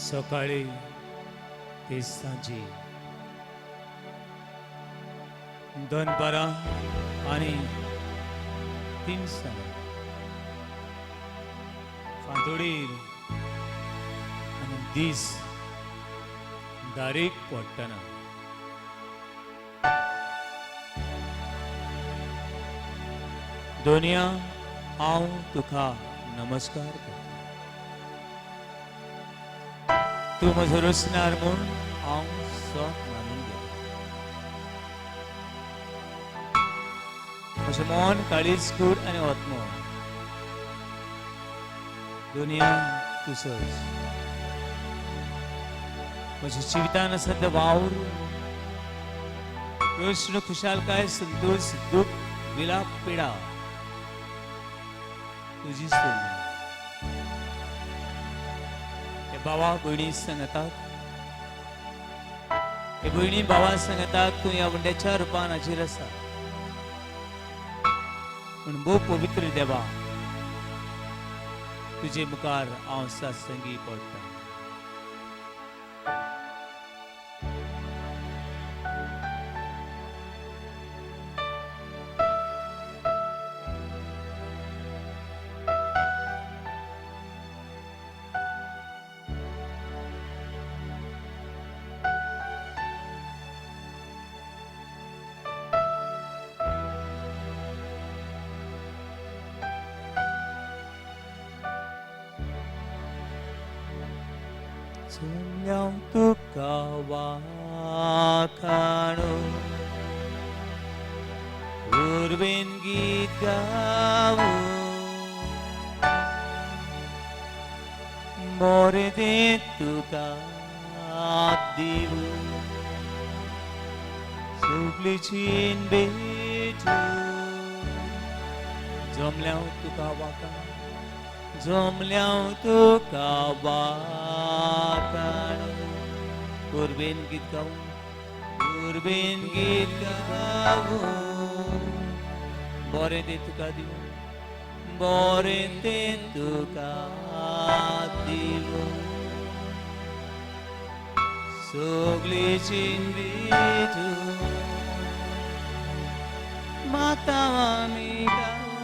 सकाळी ते सांजे, दनपारां आनी तिनसां, फांतोडीर आनी दीस दारेक पडटना, दोनया हांव तुका नमस्कार करता. तूं म्हजो रचणार म्हूण हांव सत मानून घेता. म्हजें मन, काळीज, कूड आनी आत्मो दुनिया तुजोच. म्हज्या जिवितान सद्या वावर, प्रश्न, खुशालकाय, संतोष, दुःख, विलाप, पिडा तुजीच दुनिया. हे बाबा भयणी सांगतात, हे भयणी बाबा सांगतात, तूं ह्या वंड्याच्या रुपान हाजीर आसा पूण भोव पवित्र देवा, तुजे मुखार हांव सत्संगी पडटा. जमल्याव तुका वाखाणो, उर्बेन गीत गावो, बरें तें तुका दिवं, सगली चीन भेटू. जमल्याव तुका वाखाणो, जमल्याव तुका वाखाणो, उर्बेन गीत गावूं, उर्बेन गीत गावूं, बरें तें तुका दिवं, बरें तें तुका दिवं, सगली चीन भेटू. माता आमी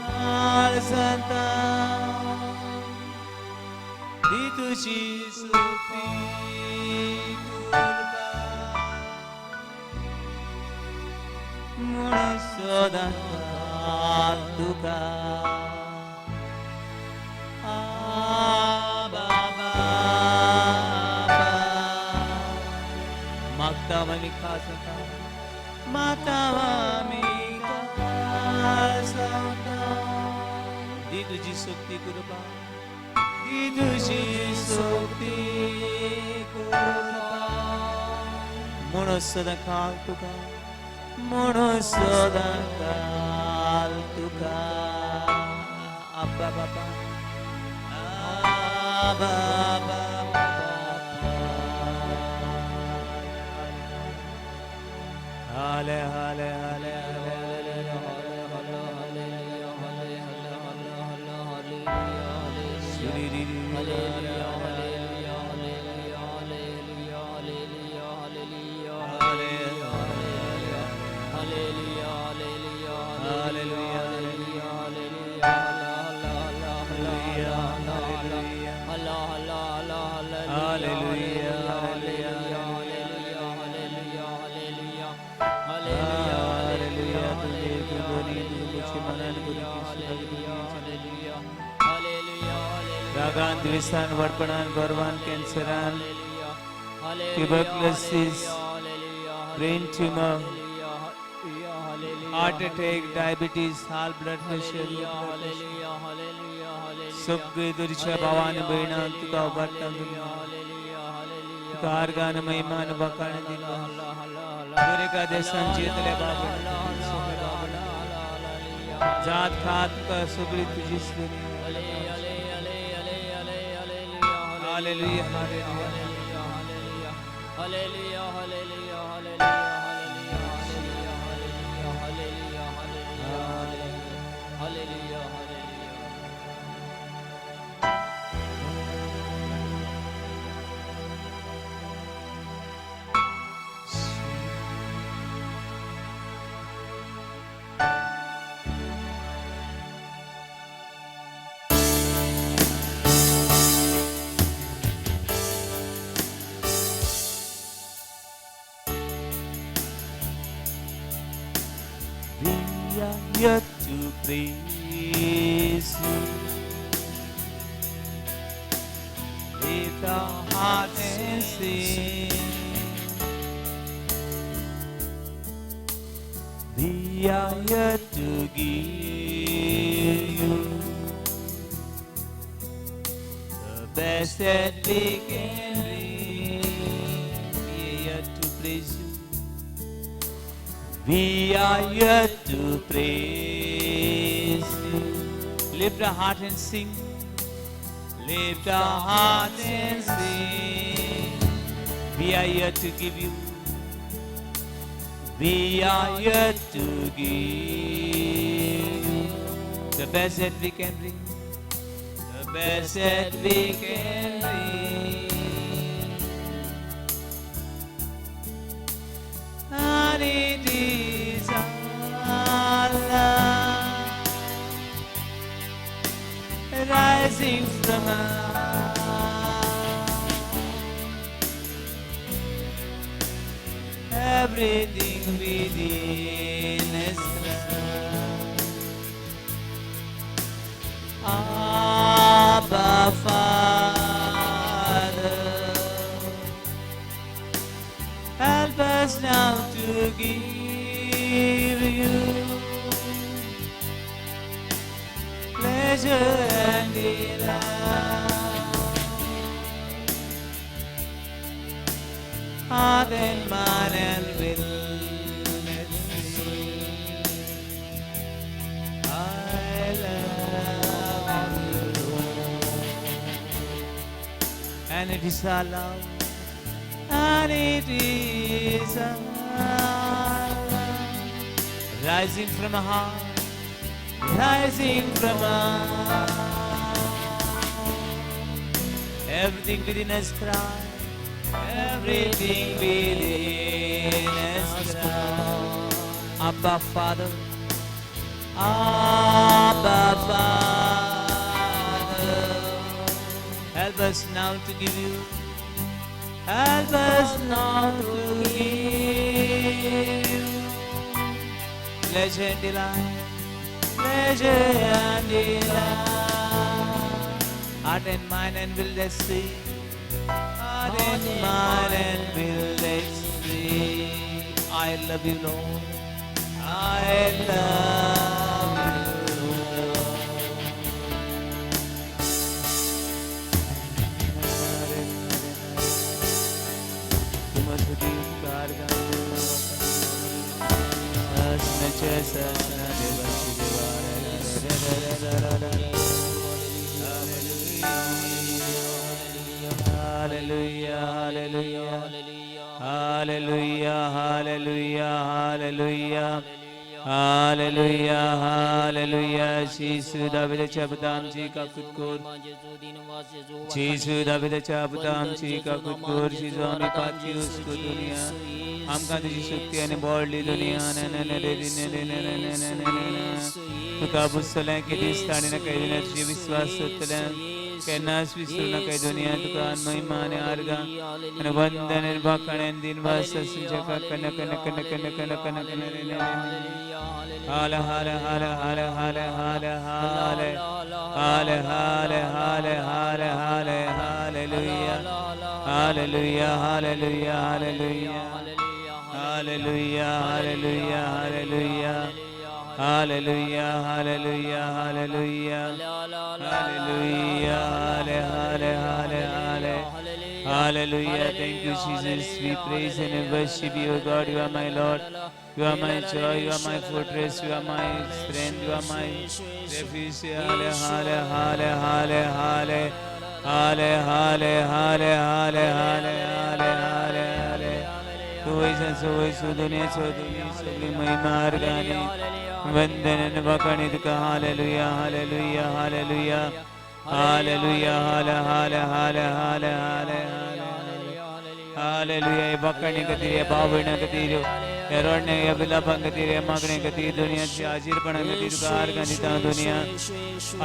काळजांता, दी तुजी शक्ती कृपा, म्हूण सदां तुका आबा बाबा मागता आमी खास जाता, मागता आमी खास जाता. दी तुजी शक्ती कृपा, दी तुजी शक्ती कृपा, म्हूण सदां काल तुका, म्हूण सदां काल तुका आब्बा बाबा, आबा बाबा. हाले हाले हाले हाले हाले श्री री री री हाले हाले हालेलुया हालेलुया हालेलुया हालेलुया. तुझे तू दोन्ही तुझी मनान रागान, द्वेषान, वडपणान, गर्वान, कॅन्सरान, tuberculosis, brain tumor, heart attack, diabetes, high blood pressure, सगळे तरेच्या भावान भयणान तुका उबारता. तुका आर्गान, महिमान, बखाण दिता. दर एका देशान जियेतले बाबा, जात खात तुका सगळी तुजीच दुनिया. Hallelujah hallelujah. Hallelujah, hallelujah, hallelujah, hallelujah, hallelujah, hallelujah, hallelujah, hallelujah. We are here to praise you. Lift our hearts and sing. We are here to give you the best that we can bring. We are here to praise you. We are here to praise you. Lift our heart and sing. Lift our heart and sing. We are here to give you. We are here to give you the best that we can bring. The best that we can bring. And it is our love rising from our everything within us cries. Abba Father, help us now to give you pleasure and delight. Heart and mind and will, let's sing. I love you, Lord. And it is our love, and it is our love, rising from our heart, rising from our heart. Everything within us cry, everything within us cry. Abba Father, Abba Father, help us now to give you, help us now to give you pleasure and delight, pleasure and delight. Heart and mind and will let's see, heart and mind and will let's see. I love you, Lord. I love you, Lord. तुमसुती उपकार सनचे सना देवाची देवा. Hallelujah, hallelujah, hallelujah, hallelujah, hallelujah, hallelujah, hallelujah. जेजू दाविदाच्या पुता आमची काकूत कर. जेजू दाविदाच्या पुता आमची काकूत कर. जेजू आमी पातकी उसको दुनिया आमकां तुजी शक्ती आनी बळ दी दुनिया. तुका पुसतलें की दिसता आनी नाका तुजी विश्वास जातलें केन्नाच विसरू नाका दुनिया. तुका महिमा आनी आर्गां आनी वंदन आनी वाखाण आनी दिनवास आसूं. कन कन कन कन कन कन कन. हाल हाल हाल हाल हाल हाल हाल हाल हाल हाल हाल हाल. Hallelujah, hallelujah, hallelujah, hallelujah, hallelujah, hallelujah, hallelujah, hallelujah, hallelujah, hallelujah, hallelujah, hale hale hale hallelujah. Thank you, Jesus. We praise and worship you, God. You are my Lord. You are my joy. You are my fortress. You are my strength. You are my refuge. Hale hale hale hale hale hale hale hale hale hale hale hale hale. तूं वयस दुनिया दुनी सगळी महिमा अर्गानी वंदन आणि वाखाणी तुका. Hallelujah, hallelujah, hallelujah, hallelujah, हाल हाल हाल हाल हाल हाल हालेलुया. वाखाणी खातीर, ह्या भाव-भयणां खातीर, ह्या रडण्या, ह्या विलापां खातीर, ह्या मागण्या खातीर, दुनियाची हाजीरपणा खातीर तुका आर्गां दिता दुनिया.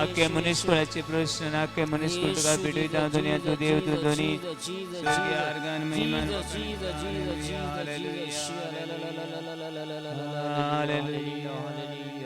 आख्खे मनीसकुळाचे प्रश्न, आख्खे मनीसकुळ तुका भेटयता दुनिया. तूं देव, तूं धनी. स्वर्गीय argon Mahima. Hallelujah, hallelujah.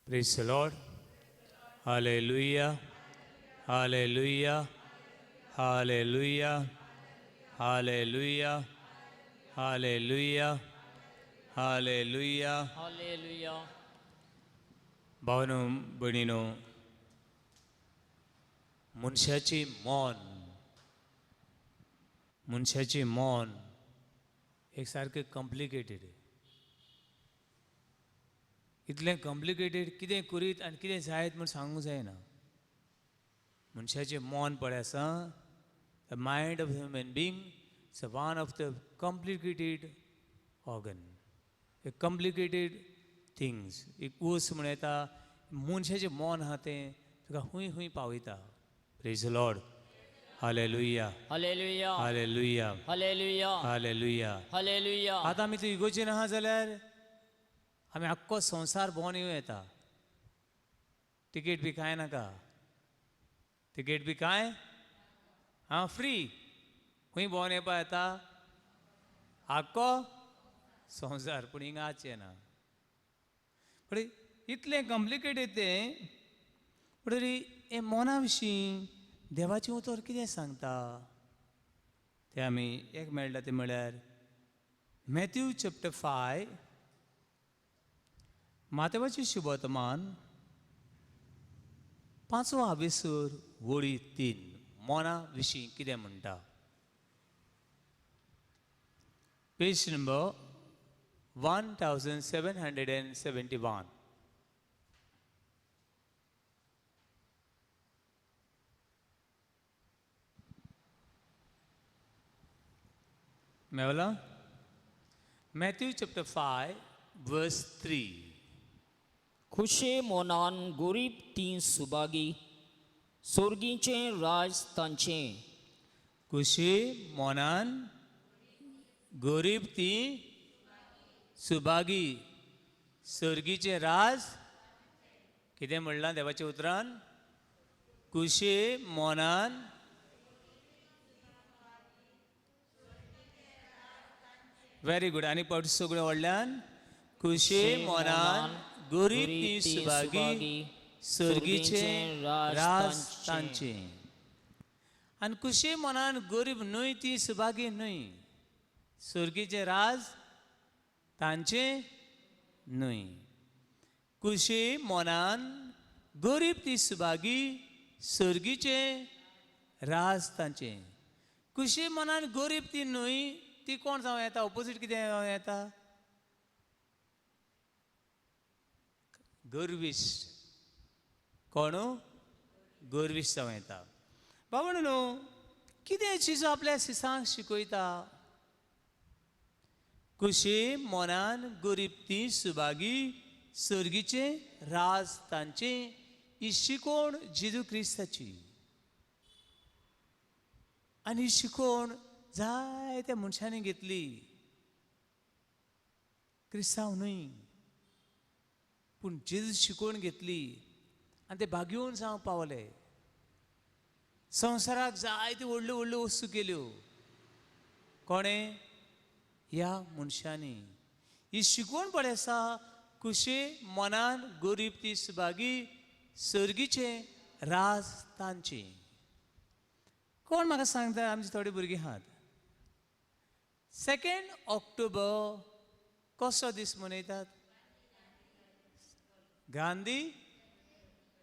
Praise the Lord. Hallelujah. Hallelujah. Hallelujah. Hallelujah. Hallelujah. Hallelujah. Hallelujah. भावनो भयणीनो, मनशाची मन, मनशाची मन एक सारकें कॉम्प्लिकेटेड. इतलें कॉम्प्लिकेटेड कितें करीत आनी कितें जायत म्हूण सांगूंक जायना. मनशाचें मन पळय आसा, the mind of human being is one of the complicated organ, a complicated things. एक ऊस म्हण येता, मनशाचें मन आहा तें तुका खूंय खूंय पावयता. Praise Lord. Hallelujah. Hallelujah. Hallelujah. Hallelujah. Hallelujah. Hallelujah. आतां आमी तूं इगोर्जेन आहा जाल्यार आमी आख्खो संवसार भोंवन येवं येता. तिकेट बी कांय नाका, तिकेट बी कांय आं फ्री. खूंय भोंवन येवपा येता आख्खो संवसार, पूण हिंगा आसचें ना. पूण इतलें कॉम्प्लिकेटेड तें, पूण तरी हें मना विशीं देवाचें उतर कितें सांगता तें आमी एक मेळटा. तें म्हळ्यार मॅथ्यू चॅप्टर 5, मातेवाचें शुभवर्तमान 5वो आवेसर वळी 3, मना विशीं कितें म्हणटा. Page number 1771. Mewla? Matthew chapter 5 verse 3. खुशे मोनान गोरीब ती सुभागी, सोर्गीचें राज तांचें. खुशी मोनान गोरीब ती सुभागी, सर्गीचें राज. कितें म्हणलां देवाच्या उतरान? खुशी मोनान व्हेरी गुड. आनी पट सगळें व्हडल्यान, खुशी मोनान गोरीब ती सुभागी, सर्गीचें राज तांचें. आनी खुशी मनान गरीब न्हय ती सुभागी न्हय, सर्गीचें राज तांचें न्हय. खुशी मनान गरीब ती सुभागी, सर्गीचें राज तांचें. खुशी मनान गरीब ती न्हय, ती कोण जावं येता? ऑपोजीट कितें जावं येता? गर्विश्ट. कोण गर्विश्ट जावं येता? बाबा न्हू, कितें चिजो आपल्या सिसांक शिकयता? खुशी मनान गरीब ती सुभागी, सर्गीचें राज तांचें. ही शिकवण जेजू क्रिस्ताची, आनी ही शिकवण जायत्या मनशांनी घेतली, क्रिस्तांव न्हय पूण जेजू शिकवण घेतली आनी ते भाग्योवन जावंक पावले. संवसाराक जायत्यो व्हडल्यो व्हडल्यो वस्तू केल्यो कोणें? ह्या मनशांनी. ही शिकवण पळय आसा, खुशी मनान गरीब ती सुभागी, सर्गीचें राज तांचें. कोण म्हाका सांगता? आमची थोडी भुरगीं आहात. 2 ऑक्टोबर कसो दीस मनयतात? गांधी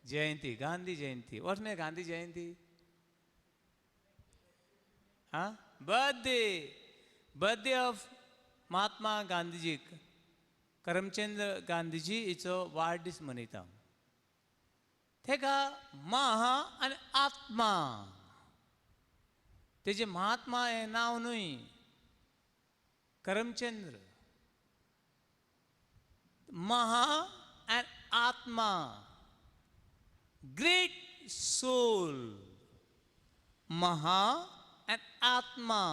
जयंती. गांधी जयंती what mean Gandhi Jayanti? आं, birthday, birthday of Mahatma Gandhiji. Karamchand Gandhiji हिचो वाडदीस मनयता. तेका महा आनी आत्मा, तेजें महात्मा हें नांव न्हय, करमचंद्र. महा आनी आत्मा, ग्रेट सोल. महा आनी आत्मा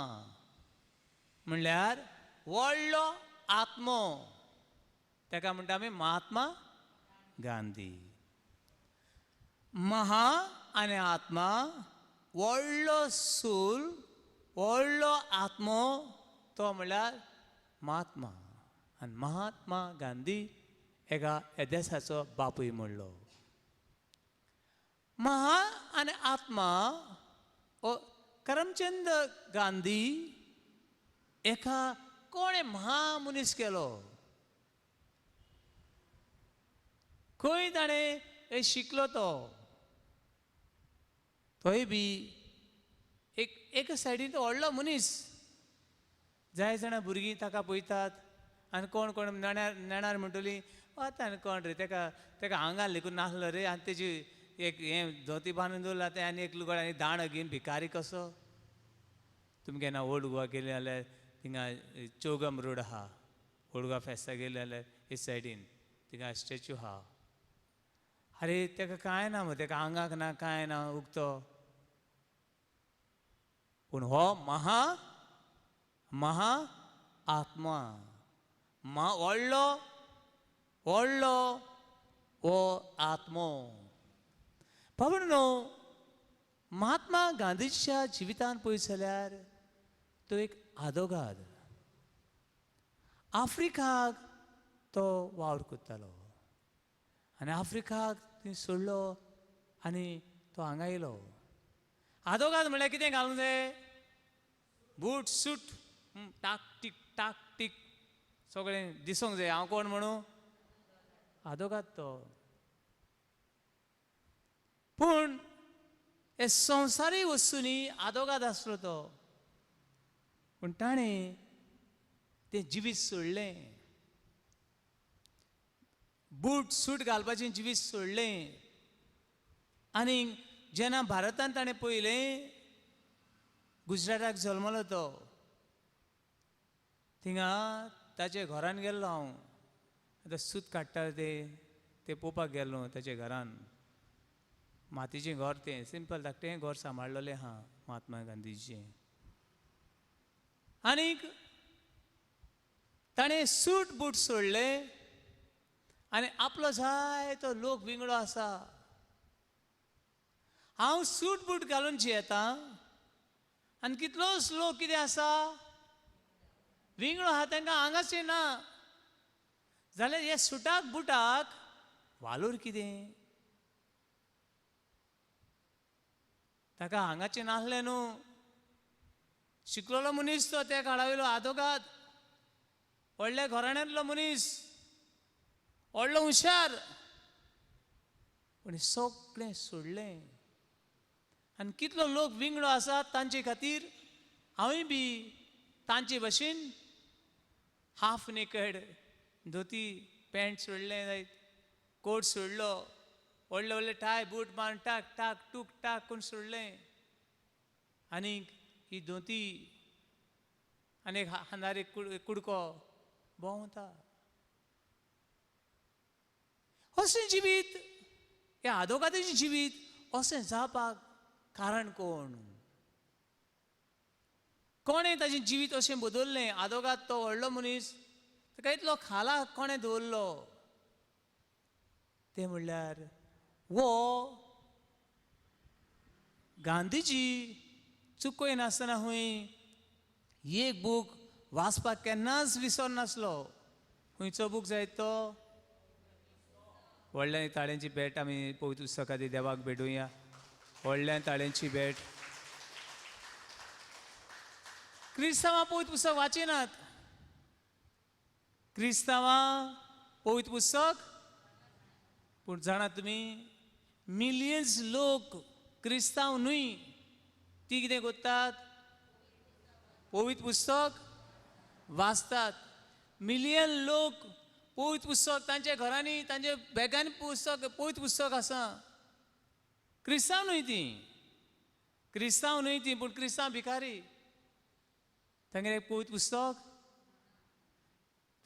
म्हणल्यार व्हडलो आत्मो, ताका म्हणटा आमी महात्मा गांधी. महा आनी आत्मा, व्हडलो सोल, व्हडलो आत्मो, तो म्हणल्यार महात्मा. आनी महात्मा गांधी एका येदेसाचो बापूय म्हणलो. महा आनी आत्मा ओ करमचंद गांधी एका कोणें महामनीस केलो. खंय ताणें शिकलो तो, तोय बी एक एका सायडीन तो व्हडलो मनीस. जाय जाणां भुरगीं ताका पळयतात आनी कोण कोण नेणार नेणार म्हणटली आतां आनी कोण रे तेका तेका आंगार लेगून नासलो रे, आनी तेजी एक हें धोती बांदून दवरला तें आनी एक लुगड आनी दांडो घेवन भिकारी कसो. तुमी केन्ना ओल्ड गोवा गेली जाल्यार थिंगा चोगम रोड आहा, ओल्ड गोवा फेस्ता गेली जाल्यार हे सायडीन थिंगा स्टॅच्यू आहा. आरे तेका कांय ना मरे, तेका आंगाक ना कांय ना उगतो. पूण हो महा महा आत्मा, मा व्हडलो व्हडलो हो आत्मो. बाबा महात्मा गांधीच्या जिवितान पळयत जाल्यार तो एक आदोगाद. आफ्रिकाक तो वावर करतालो आनी आफ्रिकाक थंय सोडलो आनी तो हांगा येयलो. आदोगाद म्हणल्यार कितें घालूंक जाय? बूट सूट टाक टीक टाक टीक सगळें दिसूंक जाय. हांव कोण म्हणू? आदोगाद तो. पूण हे संवसारी वस्तूंनी आदोगाद आसलो तो, पूण ताणें तें जिवीत सोडलें. बूट सूट घालपाचें जिवीत सोडलें. आनी जेन्ना भारतांत ताणें पळयलें, गुजराताक जल्मलो तो, थिंगा ताचे घरान गेल्लो हांव. आतां सूत काडटा ते पळोवपाक गेल्लो ताच्या घरान. मातीचें घर तें, सिंपल धाकटें घर सांबाळलेलें आहा महात्मा गांधीचें. आनीक ताणें सूट बूट सोडले आनी आपलो जाय तो लोक विंगडो आसा. हांव सूट बूट घालून जियेता आनी कितलोच लोक कितें आसा विंगडो आहा, तांकां आंगाचें ना. जाल्यार ह्या सुटाक बुटाक वालोर कितें? ताका हांगाचें नासलें न्हू. शिकलेलो मनीस तो, त्या काळा वयलो आदोगाद, व्हडल्या घराण्यांतलो मनीस, व्हडलो हुशार, पूण सगळें सोडलें. आनी कितलो लोक विंगडो आसा तांचे खातीर हांवूय बी तांचे भशेन हाफ नेकड, धोती पॅन्ट सोडलें जायत, कोट सोडलो, व्हडले व्हडले टाय बूट मारून टाक टाक टूक टाक करून सोडलें. आनी ही धोती आनी एक खांदार एक कुडको भोंवता. अशें जिवीत, ह्या आदोगादाचें जिवीत अशें जावपाक कारण कोण? कोणें ताचें जिवीत अशें बदललें? आदोगाद तो व्हडलो मनीस, ताका इतलो खाला कोणें दवरलो? तें म्हणल्यार वो गांधीजी चुकयनासतना खंय एक बूक वाचपाक केन्नाच विसरनासलो. खंयचो बूक जायत तो? व्हडल्या ताळ्यांची भेट आमी पवित्र पुस्तकांत देवाक भेटुया. व्हडल्या ताळ्यांची भेट. क्रिस्तांवां पवित्र पुस्तक वाचिनात. क्रिस्तांवां पवित्र पुस्तक, पूण जाणा तुमी, मिलियन्स लोक क्रिस्तांव न्हय, ती कितें करतात? पवित्र पुस्तक वाचतात. मिलियन लोक पवित्र पुस्तक तांच्या घरांनी, तांच्या बॅगांनी पुस्तक, पवित्र पुस्तक आसा. क्रिस्तांव न्हय ती, क्रिस्तांव न्हय ती, पूण क्रिस्तांव भिकारी. तांगेलें पवित्र पुस्तक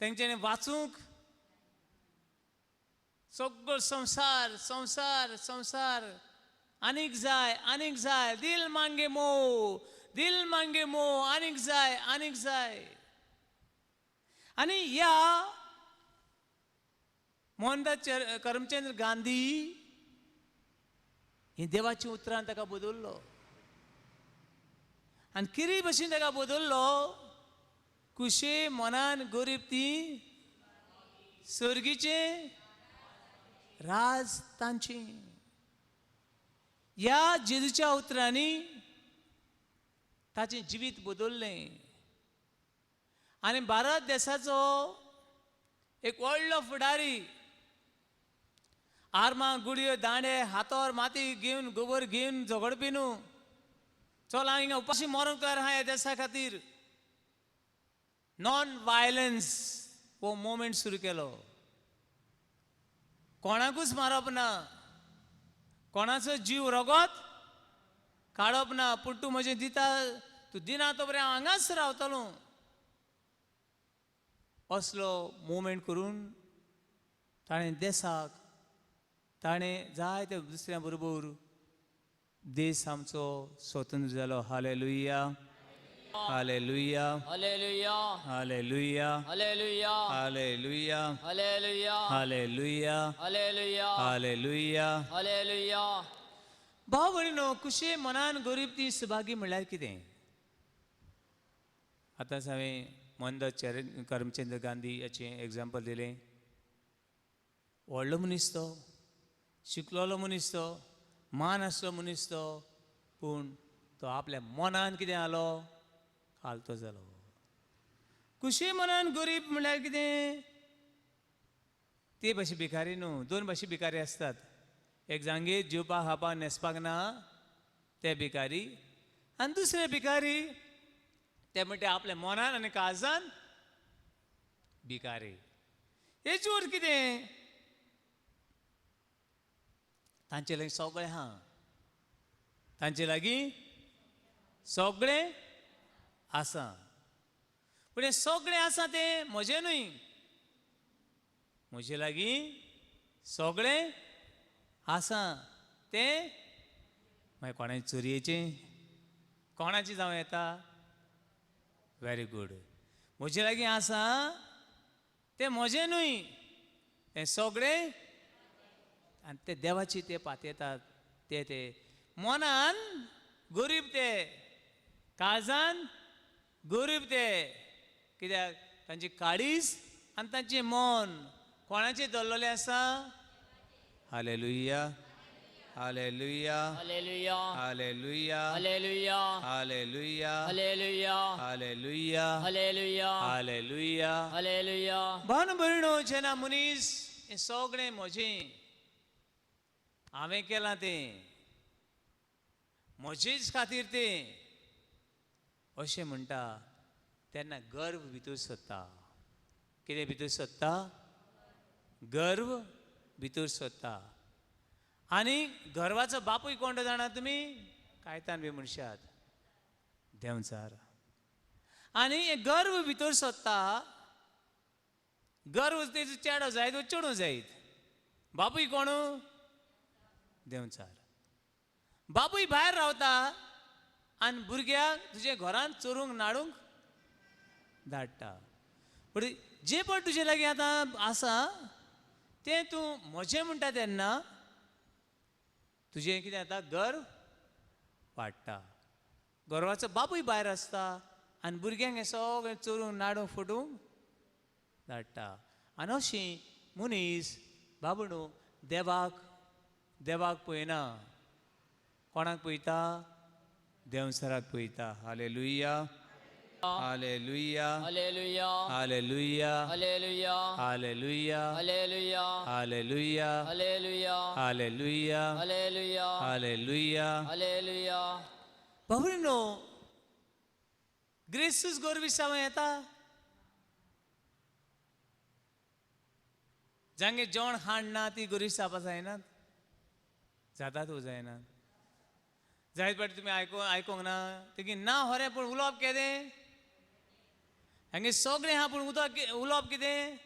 तांच्यानी वाचूंक सगळो संवसार संवसार संवसार आनीक जाय, आनीक जाय. दिल मांगे मो, दिल मांगे मो, आनीक जाय, आनीक जाय. आनी ह्या मोहनदास करमचंद्र गांधी हे देवाच्या उतरान ताका बदल्लो आनी किरी भशेन ताका बदल्लो. कुशे मनान गरीब ती सर्गीचें राज तांचें. ह्या जेजूच्या उतरांनी ताचें जिवीत बदल्लें आनी भारत देसाचो एक व्हडलो फुडारी आर्मां गुळयो दांडे हातोर माती घेवन गोबर घेवन झगडपी न्हू, चल हांव हिंगा उपाशी मरोंक तयार आहा ह्या देसा खातीर. नॉन वायलन्स हो मुवमेंट सुरू केलो. कोणाकूच मारप ना, कोणाचो जीव रगत काडप ना, पूण तूं म्हजें दिता, तूं दिना तो बरें हांव हांगाच रावतलो, असलो मुवमेंट करून ताणें देसाक, ताणें जायते दुसऱ्या बरोबर देश आमचो स्वतंत्र जालो. Hallelujah, hallelujah, hallelujah, hallelujah, hallelujah, hallelujah, hallelujah, hallelujah, hallelujah, hallelujah. Hallelujah. भाव भयणीनो, कुशे मनान गरीब ती सुभागी म्हणल्यार कितें? आतांच हांवें मोहनदास करमचंद गांधी हाचें एग्जाम्पल दिलें. व्हडलो मनीस तो, शिकलोलो मनीस तो, मान आसलो मनीस तो, पूण तो आपल्या मनान कितें जालो? खालतो जालो. कुशी मनान गरीब म्हणल्यार कितें? ते भाशे भिकारी न्हू, दोन भाशे भिकारी आसतात. एक जांगेर जेवपाक खावपाक न्हेसपाक ना ते भिकारी, आनी दुसरे भिकारी ते म्हणटा आपल्या मनान आनी काळजान भिकारी. हेची अर्थ कितें? तांचे लागीं सगळें आहा, तांचे लागीं सगळें आसा, पूण हें सगळें आसा तें म्हजें न्हय. म्हजे लागीं सगळें आसा तें मागीर कोणाचें चोरयेचें, कोणाचें जावं येता? Very good. म्हजे लागीं आसा तें म्हजें न्हय, तें सगळें आनी ते देवाची ते पातयेतात. ते ते मनान गरीब, ते काळजान गरीब ते, कित्याक तांची काळीज आनी तांचें मन कोणाचें दवरलेलें आसा? Hallelujah, hallelujah, hallelujah, hallelujah, hallelujah, hallelujah, hallelujah, hallelujah, hallelujah, hallelujah, hallelujah. भावनो भयणो, जेन्ना मनीस हें सगळें म्हजें, हांवें केलां तें, म्हजेच खातीर तें अशें म्हणटा, तेन्ना गर्व भितर सरता. कितें भितर सरता? गर्व भितर सरता. आनी गर्वाचो बापूय कोण जाणा तुमी? कायतान बी म्हणशात, देंवचार. आनी हें गर्व भितर सरता, गर्व तेजो चेडो जायत वो चेडूं जायत, बापूय कोण? देंवचार. बापूय भायर रावता आनी भुरग्याक तुजे घरांत चोरूंक नाडूंक धाडटा. पूण जे पण तुजे लागीं आतां आसा तें तूं म्हजें म्हणटा तेन्ना तुजें कितें जाता? गर्व वाडटा. गर्वाचो बापूय भायर आसता आनी भुरग्यांक हें सगळें चोरूंक नाडूंक फटूंक धाडटा. आनी अशीं मनीस बाबणू देवाक देवाक पळयना, कोणाक पळयता? देंवचाराक पळयता. Hallelujah, hallelujah, hallelujah, hallelujah, hallelujah, hallelujah, hallelujah, hallelujah, hallelujah, hallelujah, hallelujah, hallelujah. Hallelujah. बाबरिनो, ग्रेसूच गोरवीस जावं येता. जांगे जेवण खाण ना ती गोरीस जावपा जायनात, जातात वो जायनात? जायत फावटी तुमी आयकूंक ना तेगी ना खरें, पूण उलोवप केदें? हांगे सगळें आहा पूण उदक उलोवप कितें?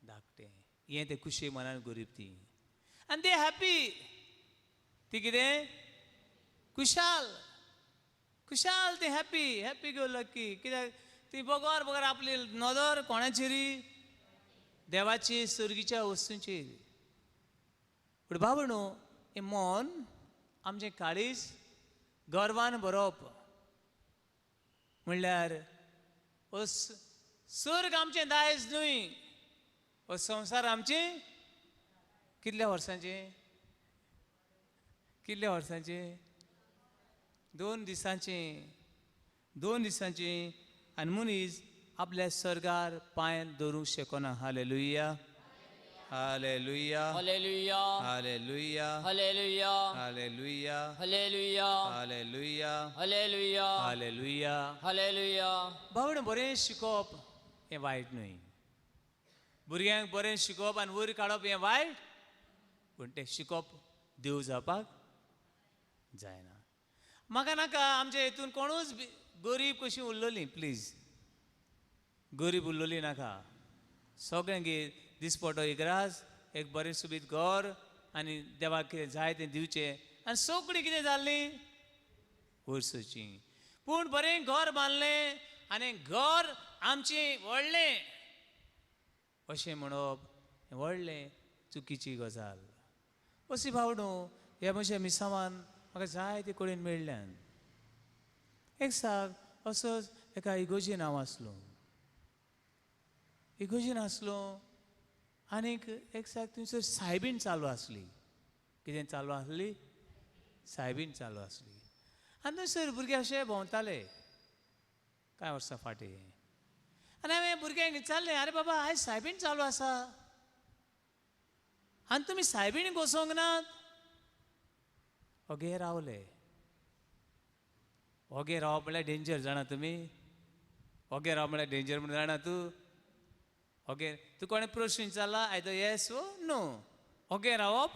धाकटें. हें तें खुशी मनान गरीब ती, आनी ती हॅप्पी, ती कितें? खुशाल, खुशाल, ती हॅप्पी, हॅप्पी गो लक्की. कित्याक ती बगर बगर आपली नदर कोणाचेरी? देवाची, सर्गीच्या वस्तूंचेर. पूण बाबा न्हू, हें मन आमचें काळीज गर्वान भरप म्हणल्यार सर्ग आमचें दायज न्हय. हो संवसार आमची कितल्या वर्सांची, कितल्या वर्सांची? 2 दिसांची, 2 दिसांची. आनी मनीस आपल्या स्वर्गार पांय दवरूंक शकना. Hallelujah, hallelujah, hallelujah, hallelujah, hallelujah, hallelujah, hallelujah, hallelujah, hallelujah, hallelujah, hallelujah. Bawade बरें शिकोवप हें वायट न्हय, भुरग्यांक बरें शिकोवप आनी वयर काडप हें वायट, पूण तें शिकोवप देव जावपाक जायना. म्हाका नाका आमच्या हितून कोणूच गरीब कशी उरलोली, प्लीज गरीब उरलोली नाका. सगळ्यांगेर दिसपटो इग्रास, एक बरें सुबीत घर आनी देवाक कितें जाय तें दिवचें आनी सगळीं कितें जाल्लीं वयर सरचीं. पूण बरें घर बांदलें आनी घर आमचें व्हडलें अशें म्हणप हें व्हडलें चुकीची गजाल. अशी भावडो ह्या म्हज्या मिसांवान म्हाका जायते कडेन मेळ्ळ्यान. एक साक असोच एका इगोजीन हांव आसलो, इगोजीन आसलो आनीक एक साक थंयसर सायबीण चालू आसली. कितें चालू आसली? सायबीण चालू आसली. आनी थंयसर भुरगे अशे भोंवताले कांय वर्सां फाटीं. आनी हांवें भुरग्यांक विचारलें, आरे बाबा आयज सायबीण चालू आसा आनी तुमी सायबीणीक वचोंक नात? ओगे रावले. ओगे रावप म्हळ्यार डेंजर जाणा तुमी, ओगे रावप म्हळ्यार डेंजर म्हण जाणा तूं. ओगे तूं कोणें प्रश्न विचारला आयदर येस वो नो, ओगे रावप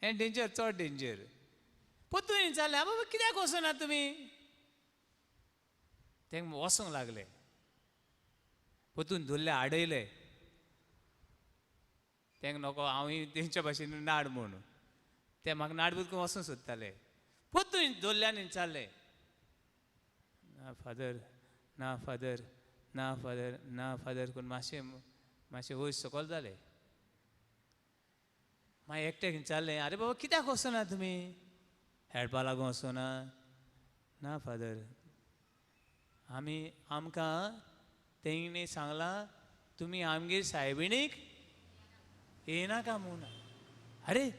हें डेंजर, चड डेंजर. परतून विचारलें, बाबा कित्याक वचना तुमी? ते वचोंक लागले, परतून धरले आडयले. तेंक नको हांवूय तेंच्या भाशेन नाड म्हूण, ते म्हाका नाडबूत करून वचूंक सोदताले. परतून धरले आनी विचारलें, ना फादर, ना फादर, ना फादर, ना फादर करून मातशें मातशें वयर सकयल जालें. मागीर एकट्याक विचारलें, आरे बाबा कित्याक वचना तुमी? हेडपा लागून वचना? ना फादर, आमी आमकां तेणी सांगलां तुमी आमगेर सायबिणीक येनाका म्हूण. आरे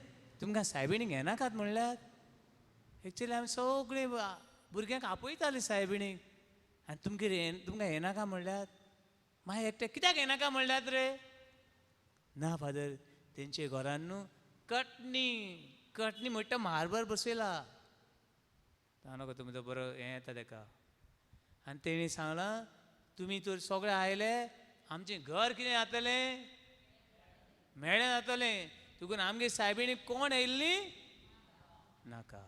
तुमकां सायबिणीक येनाकात म्हणल्यार? एक्चुली आमी सगळीं भुरग्यांक आपयतालीं सायबिणीक आनी तुमगेर तुमकां येनाका म्हणल्यार? मागीर एकट्याक कित्याक येनाका म्हणल्यात रे? ना फादर, तेंचे घरान न्हू कटणी, कटणी म्हणटा मारबर बसयला. नाका तुमचो बरो हें येता तेका. आनी तेणी सांगलां तुमी तर सगळे आयले आमचें घर कितें जातलें, मेळ्ळें जातलें, तुकून आमगे सायबिणी कोण येयल्ली नाका.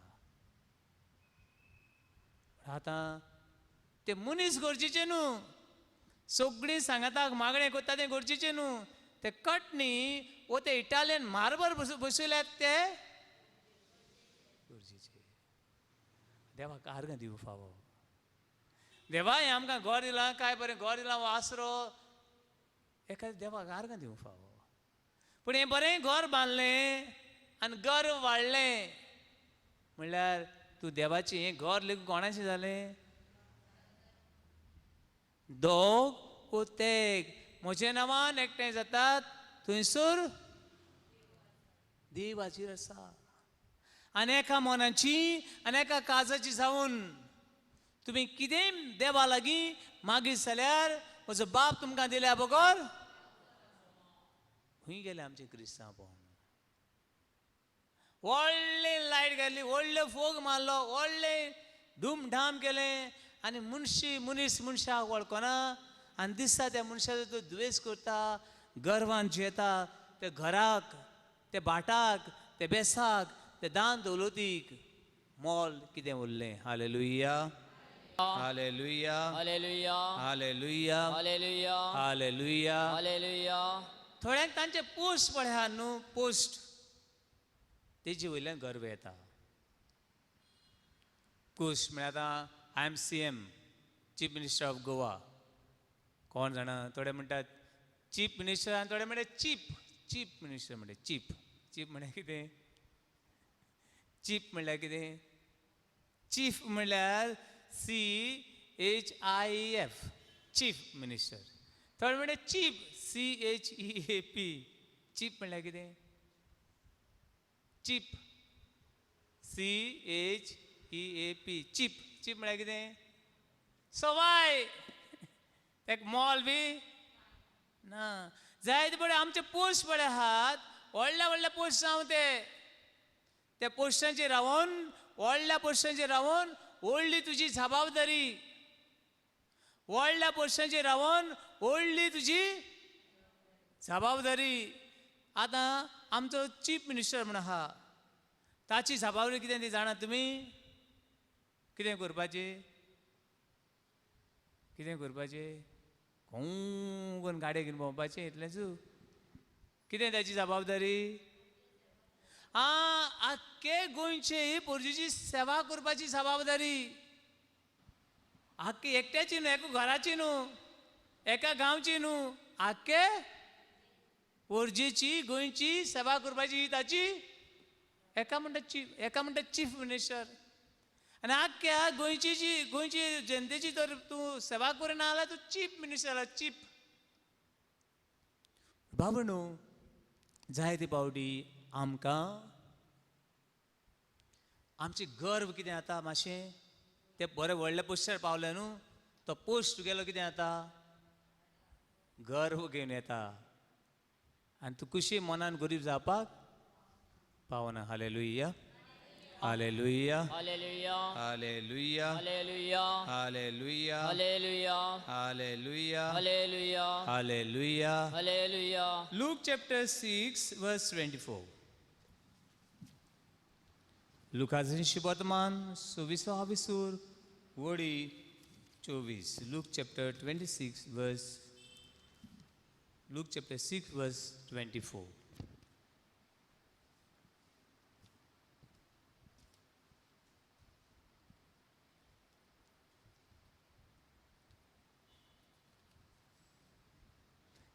आतां ते मनीस गरजेचे न्हू, सगळीं सांगाताक मागणें करता तें गरजेचें न्हू. ते कटणी वो ते इटालियन मार्बर बसयल्यात ते गरजेचे. देवाक आर्गां दिवं फावो. देवा हें आमकां घर दिलां, काय बरें घर दिलां, हो आसरो एका देवाक आर्गां दिवं फावो. पूण हें बरें घर बांदलें आनी गर्व वाडलें म्हणल्यार तूं देवाचें हें घर लेगून कोणाचें जालें? दोग वो तेग म्हज्या नांवान एकठांय जातात थंयसर देव हाजीर आसा. आनी एका मनाची आनी एका काळजाची जावन तुमी कितेंय देवा लागीं मागीर जाल्यार म्हजो बाप तुमकां दिल्या बगर खंय गेलें आमचें क्रिस्तांवपण? व्हडलें लायट घाली, व्हडलो फोग मारलो, व्हडलें धूमधाम केलें आनी मनशी मनीस मनशाक वळखना आनी दिसता त्या मनशाचो तो दुवेस करता, गर्वान जियेता, त्या घराक, त्या भाटाक, त्या बेसाक, त्या दान दौलतीक मोल कितें उरलें? Hallelujah, hallelujah, hallelujah, hallelujah, hallelujah, hallelujah, hallelujah. थोड्यांक तांचे पोस्ट पळया न्हू, पोस्ट तेजे वयल्यान गर्व येता. पोस्ट म्हळ्यार आतां I am C M, chief minister of Goa. कोण जाणा, थोडे म्हणटात चीफ मिनिस्टर आनी थोडे म्हणटात चीफ, चीफ मिनिस्टर म्हणटा. चीफ, चीफ म्हणल्यार कितें? चीफ म्हणल्यार कितें? चीफ म्हणल्यार CHIF, chief minister. थोडे म्हणटा cheap, CHEAP. Cheap म्हणल्यार कितें? Cheap, CHEAP, cheap. Cheap म्हळ्यार कितें? सवाय. तेका मोल बी ना. जायते पळय आमचे पोस्ट पळय आहात, व्हडल्या व्हडल्या पोस्ट जावं ते, त्या पोस्टांचेर रावन, व्हडल्या पोस्टांचेर रावन व्हडली तुजी जबाबदारी, व्हडल्या पोस्टांचेर रावन व्हडली तुजी जबाबदारी. आतां आमचो चीफ मिनिस्टर म्हूण आहा, ताची जबाबदारी कितें ती जाणा तुमी? कितें करपाचें? कितें करपाचें? कोण गाडये घेवन भोंवपाचें इतलेंच. कितें ताची जबाबदारी? आं, आख्खे गोंयचे पोरजीची सेवा करपाची जबाबदारी. आख्खे एकट्याची न्हू, एका घराची न्हू, एका गांवची न्हू, आख्खे पोरजेची गोंयची सेवा करपाची ही ताची. एका म्हणटा चीफ, एका म्हणटा चीफ मिनिस्टर. आनी आख्ख्या गोंयची जी गोंयची जनतेची जर तूं सेवा करिना जाल्यार तूं चीफ मिनिस्टर, चीफ. बाबा न्हू, जायते फावटी आमकां आमचें गर्व कितें जाता मातशें, ते बरें व्हडल्या पोस्टार पावले न्हू, तो पोस्ट तुगेलो कितें जाता? गर्व घेवन येता आनी तूं खुशी मनान गरीब जावपाक पावना. Hallelujah, hallelujah, hallelujah, hallelujah, hallelujah, hallelujah, hallelujah, hallelujah, hallelujah, hallelujah. Hallelujah. Luke chapter 6 verse 24. लुकाझींशी वर्तमान 26 वडी 24. Luke chapter 26 verse, Luke chapter 6 verse 24.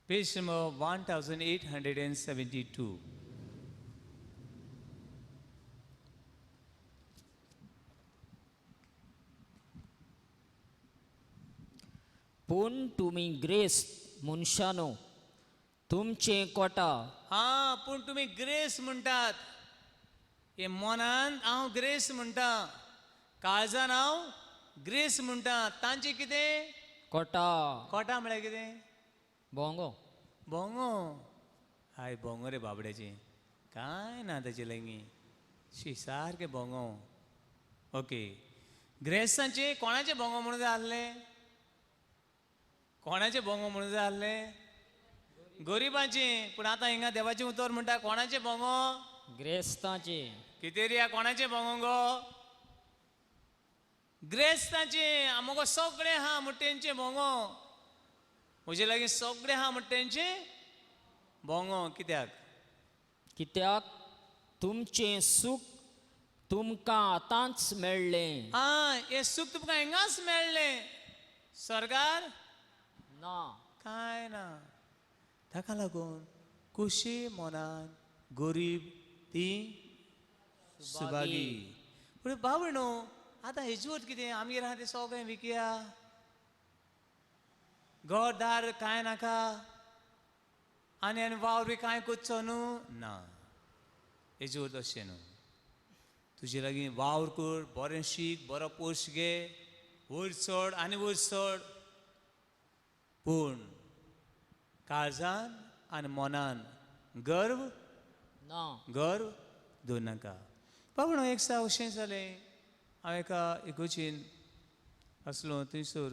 Page number 1872. पूण तुमी ग्रेस्त मनशानो तुमचें कोटा. हां, पूण तुमी ग्रेस म्हणटात. हे मनान हांव ग्रेस म्हणटा, काळजान हांव ग्रेस म्हणटा, तांचें कितें? कोटा. कोटा म्हळ्यार कितें? भोंगो. भोंगो. हाय भोंगो रे बाबड्याचें, कांय ना ताचे लागीं, शी सारकें भोंगो. ओके, ग्रेसांचें कोणाचें भोंगो म्हणून जाय आसलें? कोणाचें भोंगो म्हणून जाय आसलें? गरिबांचें. पूण आतां हिंगा देवाचें उतर म्हणटा कोणाचें भोंगो? ग्रेस्तांचें. कितें रे, कोणाचें भोंगो गो? ग्रेस्तांचें. मगो सगळें आहा म्हण तेंचें भोंगो, म्हजे लागीं सगळें आहा म्हण तेंचें भोंगो. कित्याक? कित्याक तुमचें सूख तुमकां आतांच मेळ्ळें. आं, हें सूख तुमकां हिंगाच मेळ्ळें, सरकार ना कांय ना. ताका लागून खुशी मनान गरीब ती सुभागी. पूण बाबा न्हू, आतां हेजी वत कितें आमगेर आहा तें सगळें विकया, घर दार कांय नाका, आनी आनी वावर बी कांय करचो न्हू ना. हेजी वत अशें न्हू, तुजे लागीं वावर कर, बरें शीक, बरो पोश घे, वयर चड आनी वयर चड, पूण काळजान आनी मनान गर्व ना, गर्व दवरनाका. बाबा न्हू, एक दिसा अशें जालें, हांव एका इगोर्जेन आसलो, थंयसर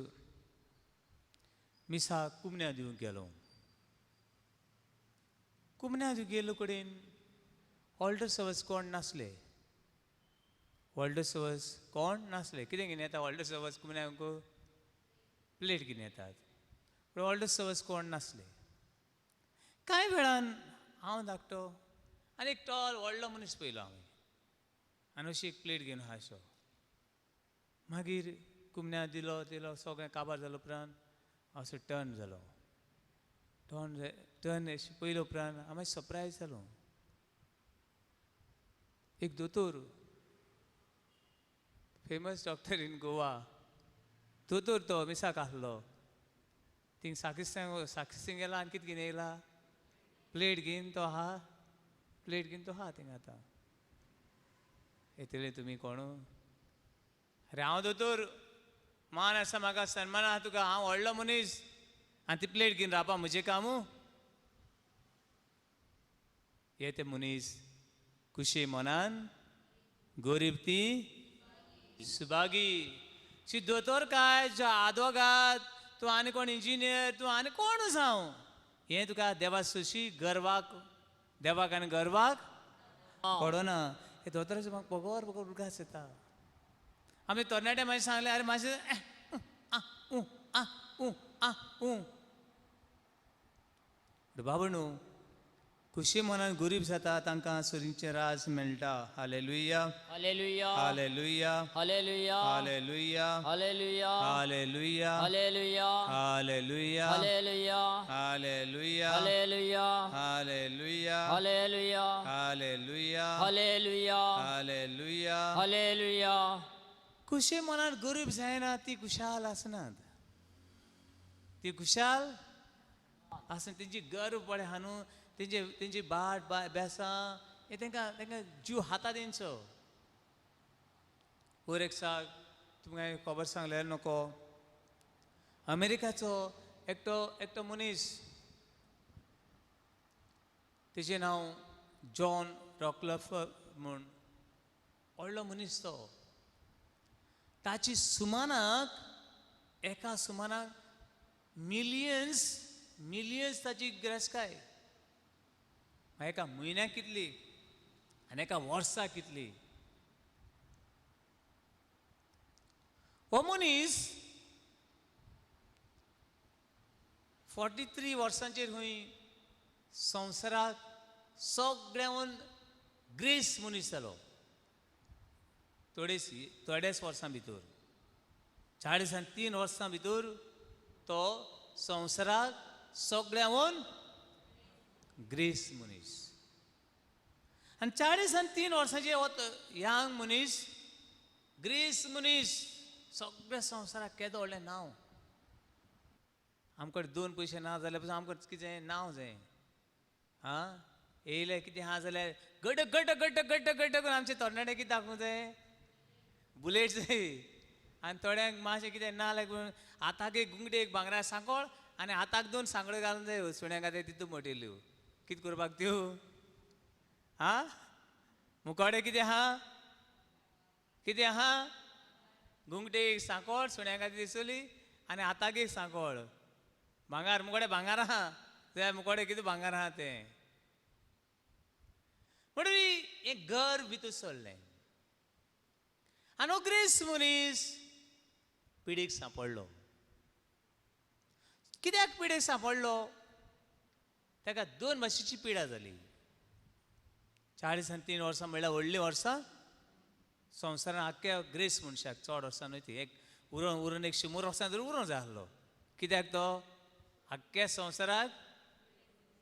मिसाक कुमन्या दिवंक गेलो. कुमन्या दिवंक गेल्लो कडेन ऑल्डर सर्वस कोण नासले, व्हडलो सर्वस कोण नासले. कितें घेवन येता व्हडलो सर्वस कुमन्यांक? प्लेट घेवन येतात. पूण व्हडलो सर्वस कोण नासले. कांय वेळान हांव धाकटो आनी एक टॉल व्हडलो मनीस पळयलो हांवें, आनी अशी एक प्लेट घेवन आहा असो. मागीर कुमन्या दिलो दिलो सगळें काबार जालो उपरांत हांव असो टर्न जालो. टर्न अशें पयले उपरांत हांव मातसो सरप्रायज जालो. एक दोतोर, फेमस डॉक्टर इन गोवा, दोतोर तो मिसाक आसलो. थिंग साक्रिस्तांव साक्रिस्तांव गेला आनी कितें घेवन येयला, प्लेट घेवन तो आहा, प्लेट घेवन तो आहा थिंग आतां. येतले तुमी कोणू? अरे हांव दोतोर, मान आसा म्हाका, सन्मान आहा तुका, हांव व्हडलो मनीस आनी ती प्लेट घेवन रावपा म्हजें कामू. हे ते मनीस खुशी मनान गरीब ती सुभागी. शी दोतोर काय जो आदवोगाद तूं आनी कोण इंजिनियर तूं आनी कोण जावं, हें तुका देवा सुशी गर्वाक, देवाक आनी गर्वाक पडना. हे दोतोराचो म्हाका बगर बगर उडगास येता. आमी तरणाटे मागीर सांगलें, अरे मातशें आ ऊ आ ऊ आ ऊ. बाबा न्हू, खुशी मनान गरीब जाता तांकां सुरींचें राज मेळटा. Hallelujah, hallelujah, hallelujah, hallelujah, hallelujah, hallelujah, hallelujah, hallelujah, hallelujah, hallelujah, hallelujah, hallelujah, hallelujah, hallelujah, hallelujah, hallelujah, hallelujah. Hallelujah. खुशी मनान गरीब जायना ती खुशाल आसनात, ती खुशाल आसना. तेंची गर्व पळय आहा न्हू, तेंचे तेंची बाट बेसां हे तेंकां तेंकां जीव हाता तेंचो. वयर एक साक तुमकां खबर सांगल्यार नको, अमेरिकाचो एकटो एकटो मनीस, तेजें नांव जॉन रॉकलफ म्हूण, व्हडलो मनीस तो. ताची सुमानाक एका सुमानाक मिलियन्स मिलियन्स ताची गिरेस्तकाय. एका म्हयन्याक कितली आनी एका वर्साक कितली. हो मनीस 43 वर्सांचेर खंय संवसाराक सगळ्यावन ग्रेस मनीस जालो. थोडेच थोड्याच वर्सां भितर, 43 वर्सां भितर तो संवसाराक सगळ्यावन ग्रेस मनीस. आनी 43 वर्सांचे हो यांग मनीस, ग्रेस मनीस, सगळ्या संवसाराक केदो व्हडलें नांव. आमकां 2 पयशे ना जाल्यार पसून आमकां कितें नांव जाय. आं येयलें कितें आहा जाल्यार गट गट गट गट गट करून आमचे तरणाटे कितें दाखोवंक जाय, बुलेट जाय. आनी थोड्यांक मातशें कितें ना जाल्यार हाताक एक गुंगटे एक भांगरा सांकोळ आनी हाताक 2 सांगड्यो घालूंक जाय सुण्यांक आतां तितू मोटेल्यो कितें करपाक त्यो. आं मुकोडे कितें आहा, कितें आहा, गुंगटे एक सांकोळ सुण्यांक खातीर दिसली आनी हाताक एक सांकोळ भांगार. मुकोडे भांगार आहा जाल्यार मुकोडे कितें भांगार आहा तें. म्हणून हें घर भितर सरलें आनी हो ग्रेस मनीस पिडीक सांपडलो. कित्याक पिडेक सांपडलो? ताका 2 भाशेची पिडा जाली. 43 वर्सां म्हणल्यार व्हडलीं वर्सां संवसारान आख्ख्या ग्रेस मनशाक चड वर्सां न्हय ती, एक उरोन उरोन एक 100 वर्सां तरी उरोंक जाय आसलो. कित्याक तो आख्ख्या संवसाराक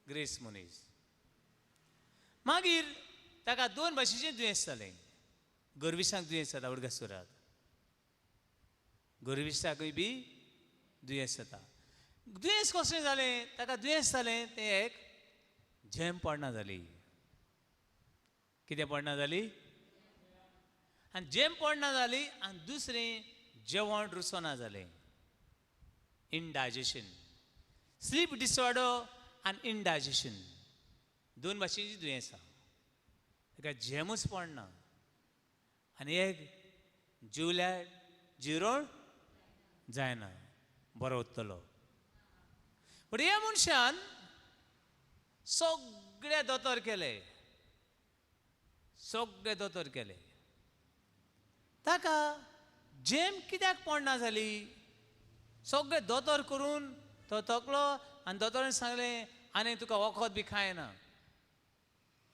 ग्रेस मनीस. मागीर ताका 2 भाशेचें दुयेंस जालें. गर्विशांक दुयेंस जाता, उडगासुरात गर्विशाकूय बी दुयेंस जाता. दुयेंस कसलें जालें ताका? दुयेंस जालें तें एक झेम पडना जाली. कितें पडना जाली? आनी झेम पडना जाली आनी दुसरें जेवण रुचना जालें, इनडायजेशन, स्लीप डिसऑर्डर आनी इनडायजेशन, 2 भाशेचीं दुयेंसां. ताका झेमूच पडना आनी एक जेवल्यार जिरोण जायना, बरो उरतलो. पूण ह्या मनशान सगळे दोतोर केले, सगळे दोतोर केले. ताका झेम कित्याक पडना जाली? सगळे दोतोर करून तो थकलो आनी दोतोरान सांगलें आनी तुका वखद बी खायना,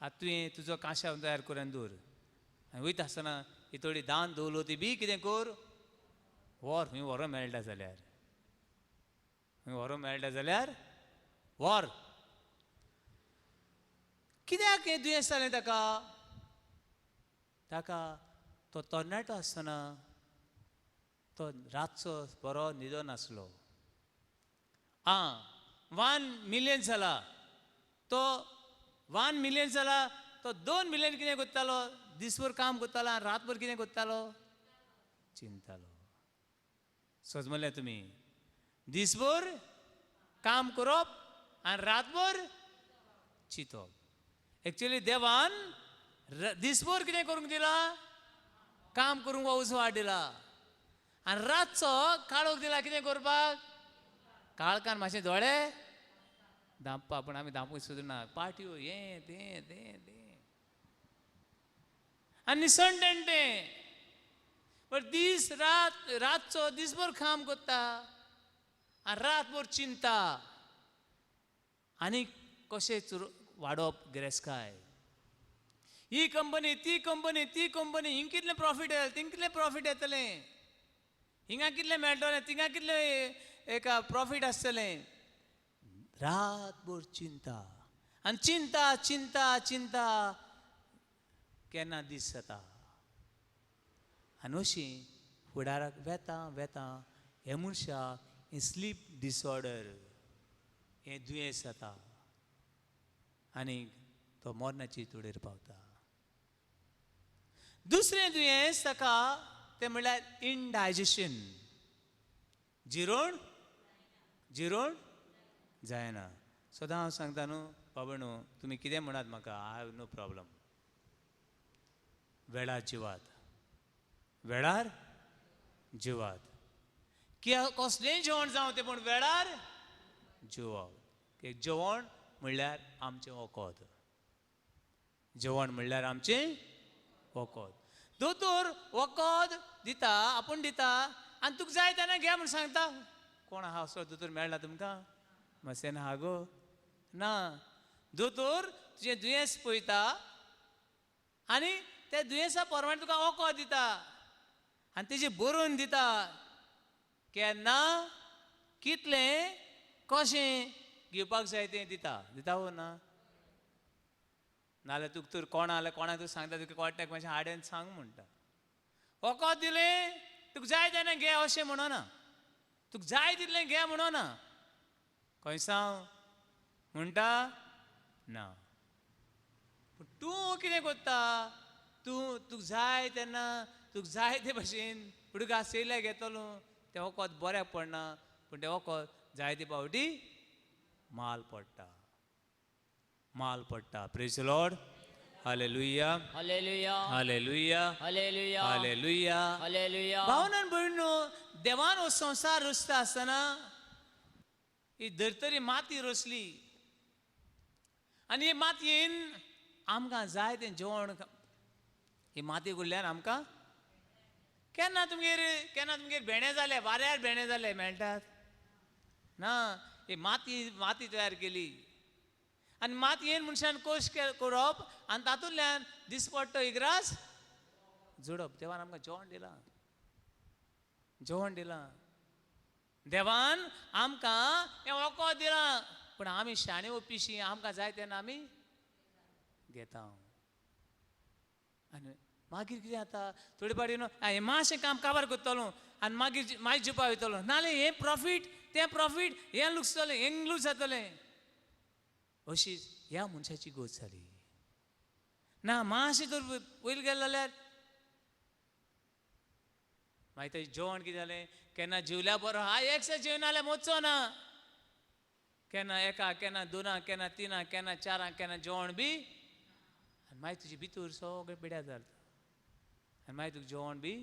आतां तुवें तुजो कांश्याव तयार करून दवर आनी वयता आसतना ही थोडी दान दवरलो ती बी कितें कर, व्हर खंय व्हरो मेळटा जाल्यार, खंय व्हरो मेळटा जाल्यार व्हर. कित्याक हें दुयेंस जालें ताका? ताका तो तरणाटो आसतना तो रातचो बरो न्हिदो नासलो. आं 1 मिलियन जाला तो, 1 मिलियन जाला तो 2 मिलियन कितें करतालो? दीसभर काम करतालो आनी रातभर कितें करतालो? चिंतालो. सजमले तुमी? दीसभर काम करप आनी रातभर चिंतप. एक्चुली देवान दिसभर कितें करूंक दिला? काम करूंक उजवाड दिला आनी रातचो काळोख दिला कितें करपाक? काळखान मातशें दोळे धांपपा. पूण आमी धांपूंक सोदना. पार्ट्यो, हें तें तें तें आनी निसणटें तें. बट दीस रात, रातचो दीसभर काम करता आनी रातभर चिंता आनी कशें चुर वाडोवप गिरेस्काय, ही कंपनी, ती कंपनी, ती कंपनी, हिंग कितलें प्रॉफीट येतलें, थिंग कितलें प्रॉफीट येतलें, हिंगा कितलें मेळटलें, थिंगा कितलें एका प्रॉफीट आसतलें. रातभर चिंता आनी चिंता, चिंता, चिंता. केन्ना दीस जाता आनी अशी फुडाराक वेता वेता हे मनशाक हें स्लीप डिसऑर्डर हें दुयेंस जाता आनी तो मरणाची तुडेर पावता. दुसरें दुयेंस ताका तें म्हणल्यार इनडायजेशन, जिरोण जिरोण जायना. सदां हांव सांगता न्हू बाबा, न्हू तुमी कितें म्हणात म्हाका, I have no problem. वेळार जिवात, वेळार जिवात. कित्याक कसलेंय जेवण जावं तें, पूण वेळार जेवप. एक जेवण म्हणल्यार आमचें वखद, जेवण म्हणल्यार आमचें वखद. दोतोर वखद दिता, आपूण दिता आनी तुका जाय तेन्ना घे म्हूण सांगता. कोण आहा असो दोतोर मेळ्ळा तुमकां? मातशें आहा गो ना. दोतोर तुजें दुयेंस पळयता आनी त्या दुयेंसा प्रमाणे तुका वखद दिता आनी तेजें बरोवन दिता, केन्ना, कितलें, कशें घेवपाक जाय तें दिता. दिता वो ना? नाजाल्यार तुका तर कोण आल्यार कोणाक तूं सांगता, तुका कॉन्टेक्ट मातशें हाड सांग म्हणटा. वखद दिलें, तुका जाय तेन्ना घे अशें म्हणना, तुका जाय तितलें घे म्हणना. खंय सांग म्हणटा ना. पूण तूं कितें करता? तूं तुका जाय तेन्ना, तुका जाय ते भशेन उडका आसयल्यार घेतलो. तें वखद बऱ्याक पडना, पूण तें वखद जायते फावटी माल पडटा, माल पडटा. Praise Lord. Hallelujah. Hallelujah. Hallelujah. Hallelujah. Hallelujah. Hallelujah. भावनान भयणो, देवान हो संवसार रचता आसतना ही धर्तरी माती रचली आनी हे मातयेन आमकां जाय तें जेवण. ही माती कडल्यान आमकां केन्ना तुमगेर भेंडे जाले, वाऱ्यार भेंडे जाले, मेळटात ना? ही माती, माती तयार केली आनी मातयेन मनशान कोश करप आनी तातूंतल्यान दिसपट्टो इग्रास जोडप. देवान आमकां जेवण दिलां, जेवण दिलां देवान आमकां, हें वखद दिलां. पूण आमी शाणे वो पिशी, आमकां जाय तेन्ना आमी घेता आनी मागीर कितें जाता? थोडे फावटी न्हू हें मातशें काम काबार करतलो आनी मागीर मागीर जेवपा वयतलो, नाल्यार हें प्रॉफीट, तें प्रॉफीट, हें लुकसतलें, हें लूज जातलें. अशी ह्या मनशाची गत जाली ना. मातशें तर वयर गेले जाल्यार मागीर तेजें जेवण कितें जालें? केन्ना जेवल्या बरो हा, एक दीस जेवना जाल्यार मोचो ना. केन्ना एका, केन्ना दोना, केन्ना तिना, केन्ना चारां, केन्ना जेवण बी. आनी मागीर तुजे भितर सगळें पिड्यार जाता आनी मागीर तुका जेवण बी,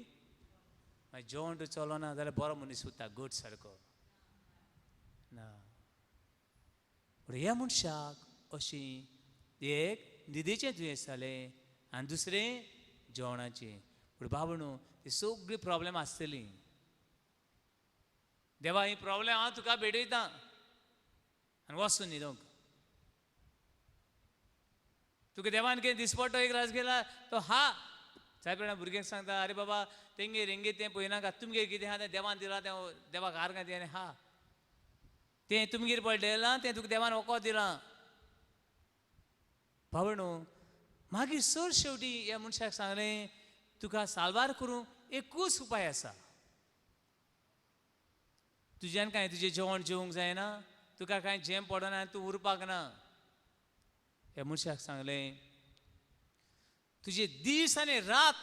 मागीर जेवण तूं चलना जाल्यार बरो मनीस उरता गोड सारको ना. पूण ह्या मनशाक अशी एक न्हिदेचें दुयेंस जालें आनी दुसरें जेवणाचें. पूण बाबा न्हू, ती सगळी प्रॉब्लेम आसतली. देवा, ही प्रॉब्लेम हांव तुका भेटयता आनी वचून न्हिदोंक. तुका देवान कितें दिसपट्टो एक रास गेला तो हा. जाय प्रमाणे भुरग्यांक सांगता, आरे बाबा, तेंगेर हेंगेर तें पळयनाका, तुमगेर कितें आहा तें देवान दिलां, तें देवाक आर्गां दी आनी हा. तें तुमगेर पडलें तें तुका देवान वखद दिलां. भावणो न्हू, मागीर सर शेवटी ह्या मनशाक सांगलें, तुका साल्वार करूंक एकूच उपाय आसा. तुज्यान कांय तुजें जेवण जेवंक जायना. तुका कांय झेम पडना आनी तूं उरपाक ना. ह्या मनशाक सांगलें, तुजे दीस आनी रात,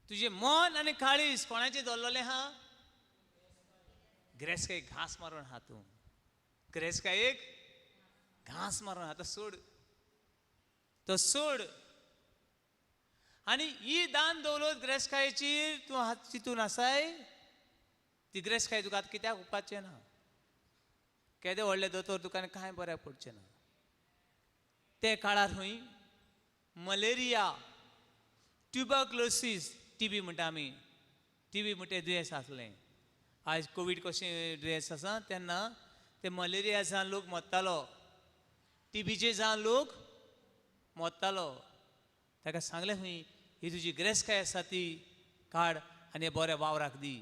तुजें मन आनी काळीज कोणाचें दवरलेलें आहा? गिरेस्तकायेक घांस मारून आहा तूं, गिरेस्तकायेक घांस मारून आहा. तो सोड, तो सोड. आनी ही दान दवलत गिरेस्तकायेची तूं हात चिंतून आसाय, ती गिरेस्तकाय तुका आतां कित्याक उपकारचें ना. केदे व्हडले दोतोर तुका आनी कांय बऱ्याक पडचें ना. ते काळार खंय मलेरिया, ट्युबरक्लोसीस, टिबी म्हणटा आमी, टिबी म्हणटा दुयेंस आसलें. आयज कोवीड कशें दुयेंस आसा तेन्ना ते मलेरिया जावन लोक मरतालो, टिबीचे जावन लोक मरतालो. ताका सांगलें खंय, ही तुजी गिरेस्तकाय आसा ती काड आनी बऱ्या वावराक दी.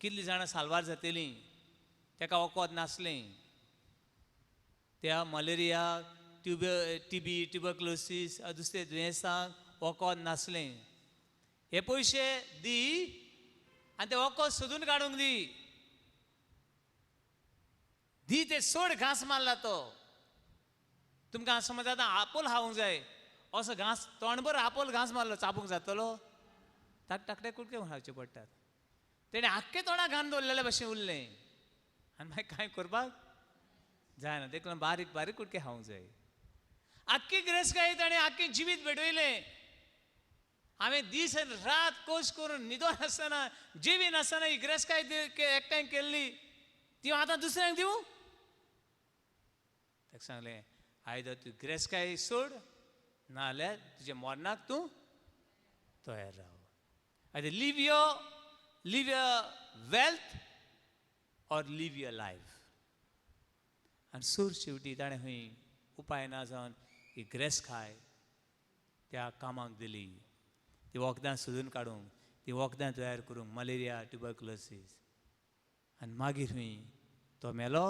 कितलीं जाणां साल्वार जातलीं. ताका वखद नासलें. त्या मलेरिया, टिबी, ट्युबरक्लोसीस दुसरे दुयेंसांक वखद नासलें. हे पयशे दी आनी ते वखद सोदून काडूंक दी. दी ते सोड. घांस मारला तो. तुमकां समज आतां आपोल खावंक जाय, असो घांस तोंडभर आपोल घांस मारलो, चाबूंक जातलो? ताक ताकटे कुडके खावचे पडटात. तेणें आख्खे तोंडाक घाण दवरलेले भशेन उरलें आनी मागीर कांय करपाक जायना. देखून बारीक बारीक कुडके खावंक जाय. आख्खी गिरेस्तकाय ताणें आख्खें जिवीत भेटयलें. हांवें दीस आनी रात कोश करून न्हिदोन आसतना, जिवी नासतना ही गिरेस्तकाय एकठांय केल्ली, ती हांव आतां दुसऱ्यांक दिवं? ताका सांगलें, आयदर तूं गिरेस्तकाय सोड, नाजाल्यार तुज्या मरणाक तूं तयार राव. Either leave your wealth or leave your life. आनी सूर शेवटी ताणें खंय उपाय ना जावन ही गिरेस्तकाय त्या कामाक दिली, ती वखदां सोदून काडूंक, ती वखदां तयार करूंक, मलेरिया, ट्युबरक्लोसीस. आनी मागीर खंय तो मेलो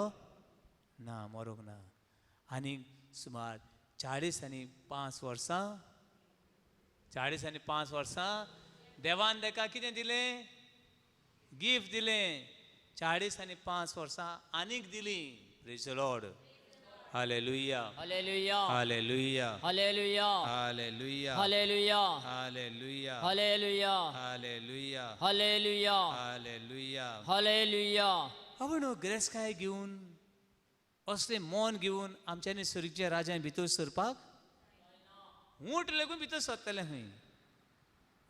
ना, मरूंक ना. आनी सुमार 45 वर्सां, 45 वर्सां देवान ताका कितें दिलें? गिफ्ट दिलें. 45 वर्सां आनीक दिलीं. Praise Lord. Hallelujah. Hallelujah. Hallelujah. Hallelujah. Hallelujah. Hallelujah. Hallelujah. Hallelujah. Hallelujah. Hallelujah. Hallelujah. Hallelujah. आवय, गिरेस्तकाय घेवन, असलें मन घेवन आमच्यांनी सर्गीच्या राजान भितर सरपाक, ऊंट लेगून भितर सरतलें खंय,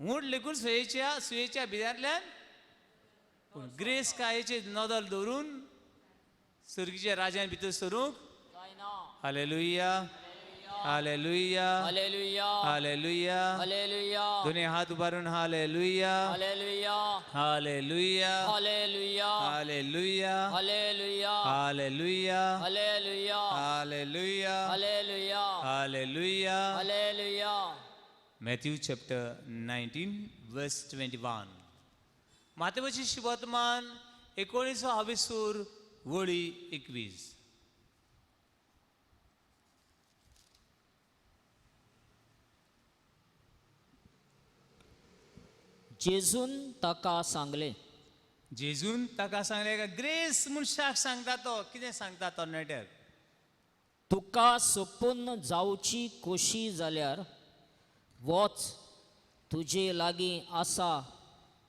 ऊंट लेगून सुयेच्या भितरल्यान. पूण गिरेस्तकायेचेर नदर दवरून सर्गीच्या राजान भितर सरूंक जायना. Hallelujah. Hallelujah. Hallelujah. Hallelujah. Hallelujah. दोन्ही हात उबारून hallelujah. Hallelujah. Hallelujah. Hallelujah. Hallelujah. Hallelujah. Hallelujah. Hallelujah. Hallelujah. Hallelujah. Hallelujah. Hallelujah. Matthew chapter 19 verse 21. मातेवची शुभवर्तमान एकोणीस हविसूर वळी 21. जेजून ताका सांगलें, जेजून ताका सांगलें का, गिरेस्त मनशाक सांगता तो, कितें सांगता तरणाट्याक? तुका सोपून जावची खोशी जाल्यार वच, तुजे लागीं आसा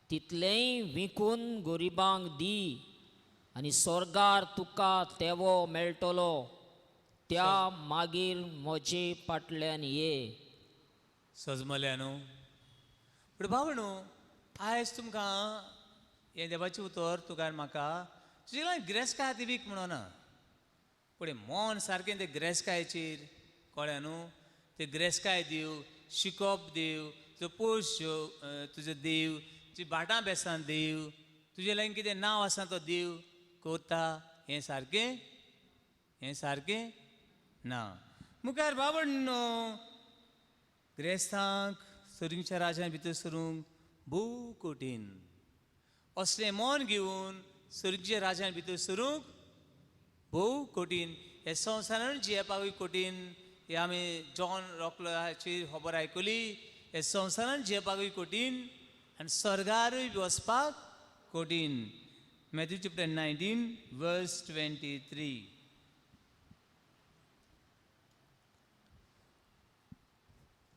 तितलेंय विकून गरिबांक दी आनी स्वर्गार तुका तेवो मेळटलो. त्या मागीर म्हजे फाटल्यान ये. सजमल्या न्हू? पूण भावणू, आयज तुमकां हें देवाचें उतर तुका आनी म्हाका, तुजे लागून गिरेस्तकाय ती वीक म्हणना, पूण मन सारकें ते गिरेस्तकायेचेर, कळ्ळें न्हू? ते गिरेस्तकाय दिव, शिकोप दिव, तुजो पयस तुजो देव, तुजी भाटां बेसां देव, तुजे लागीं कितें नांव आसा तो देव करता, हें सारकें, हें सारकें ना. मुखार बाबडनो, गिरेस्तांक सर्गीच्या राजान भितर सरूंक भोव कठीण. असलें मन घेवन सर्गीच्या राजान भितर सरूंक भोव कठीण. हे संवसारान जियेवपाकूय कठीण. हे आमी जॉन रॉकलाची खबर आयकली. हे संवसारान जियेवपाकूय कठीण आनी स्वर्गारूय बी वचपाक कठीण. Matthew chapter 19 verse 23.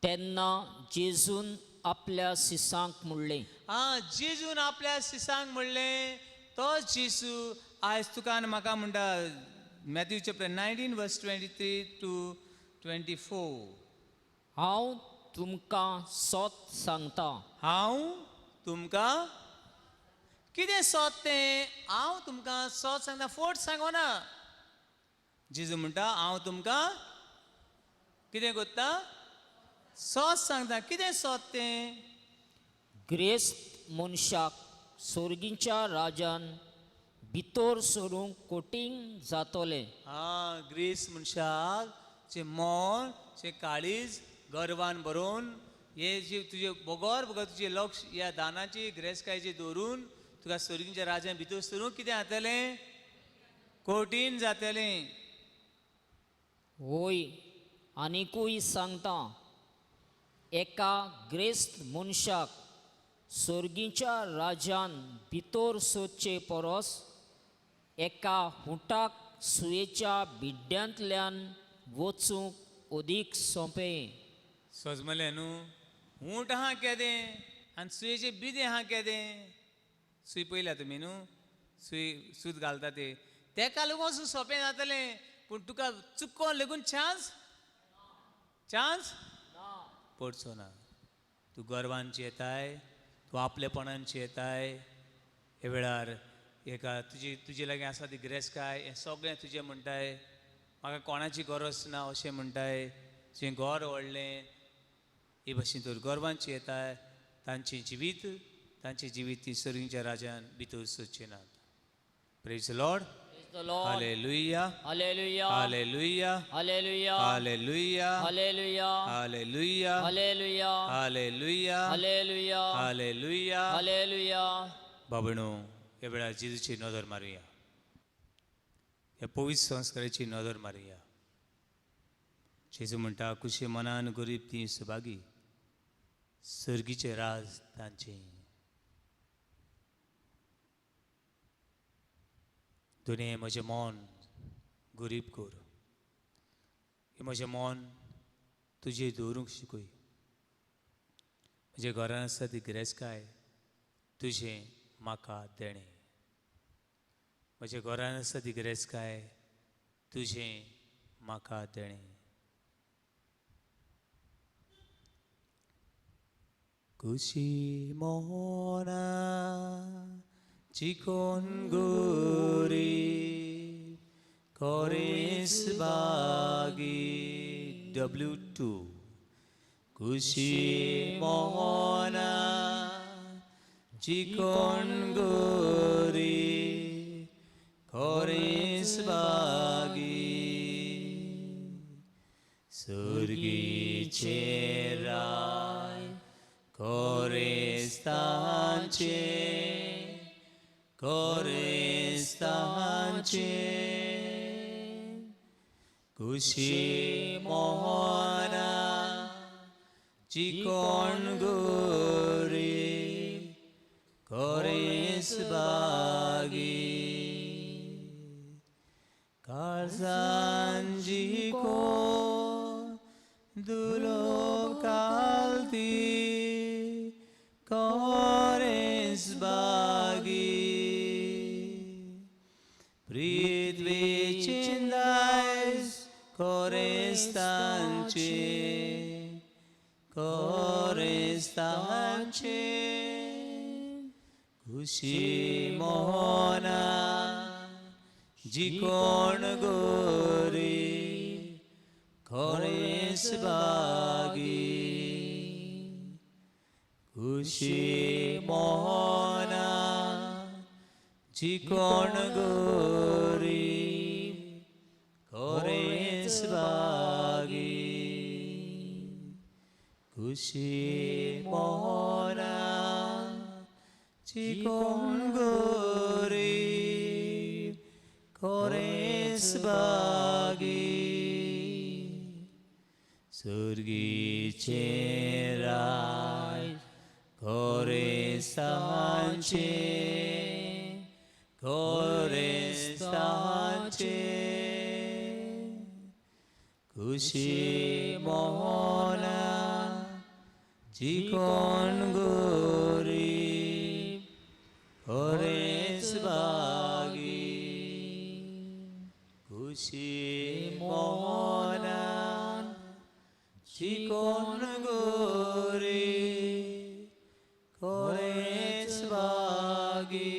तेन्ना जेजून आपल्या शिसांक म्हणलें, आं, जेजून आपल्या शिसांक म्हणलें. तोच जेजू आयज तुका आनी म्हाका म्हणटा. Matthew chapter 19 verse 23 to 24. हांव तुमकां सोत सांगता, हांव तुमकां कितें सोद तें? हांव तुमकां सोद सांगता, फोट सांगना. जेजू म्हणटा हांव तुमकां कितें करता? सोद सांगता. कितें सोद तें? ग्रेस्त मनशाक सोर्गीच्या राजान भितर सरूंक कठीण जातलें. आं, ग्रेस मनशाक जे मन जे काळीज गर्वान भरोवन हे जे तुजे बगर बगर तुजें लक्ष ह्या दानाची ग्रेसकायची दवरून तुका सर्गीच्या राजान भितर सरूंक कितें जातलें? कठीण जातलें. होय, आनिकूय सांगता, एका ग्रेस्त मनशाक सोर्गीच्या राजान भितर सरचे परस एका हुटाक सुयेच्या बिड्ड्यांतल्यान वचूंक अदीक सोंपें. सजमलें न्हू? ऊंट आहा केदें आनी सुयेचें बिदें आहा केदें. सुय पळयल्या तुमी न्हू? सुय सूत घालता ते, तेका लागून वचूंक सोंपें जातलें, पूण तुका चुकोन लेगून चान्स चान्स पडचो ना. तूं गर्वान येताय, तूं आपलेपणान येताय. हे वेळार एका तुजी तुजे लागीं आसा ती गिरेस्तकाय हें सगळें तुजें म्हणटाय, म्हाका कोणाची गरज ना अशें म्हणटाय. तुजें घर व्हडलें, हे भशेन तर गर्वान येताय. तांचें जिवीत ती सर्गीच्या राजान भितर सरचें नात. Praise Lord. Praise the Lord. Hallelujah. Hallelujah. Hallelujah. Hallelujah. Hallelujah. Hallelujah. Hallelujah. Hallelujah. Hallelujah. Hallelujah. Hallelujah. Hallelujah. बाबणो, ह्या वेळार जेजूची नदर मारुया, ह्या पवित्र संस्काराची नदर मारुया. जेजू म्हणटा, कुशी मनान गरीब ती सुभागी, सर्गीचें राज तांचें. दुने म्हजें मन गरीब कर, हें म्हजें मन तुजें दवरूंक शिकय. म्हज्या घरान आसा ती गिरेस्तकाय तुजें म्हाका देणें. म्हज्या घरान आसा ती गिरेस्तकाय तुजें म्हाका देणें. कुशी मोना चिकोन गोरी कोरेस बागी W2. कुशी मोना चिकोन गोरी कोरेस बागी, सुर्गीचे राय कोरेस्तांचे, कोरेस्तांचे. कुशी मोहना चिकोण गोरी कोरेस बागी, काळजांजी को दुलो कालती कोरेस बागी, पृथ्वीचे दायज कोरेस्तांचे, कोरेस्तांचे. कुशी मोहना जिकोण गोरी कोरेस बागी, कुशी मोहना जिकोण गोरी कोरेस बागी, कुशी मोहना चिकोण गोरी कोरेस बागी, सुर्गीचे राय कोरेस्तांचे, कोरेस्तांचे. खुशी मोहना चिकोन गोरी खरेंच बागी खुशी मोहना चिकोन गोरी खरेंच बागी.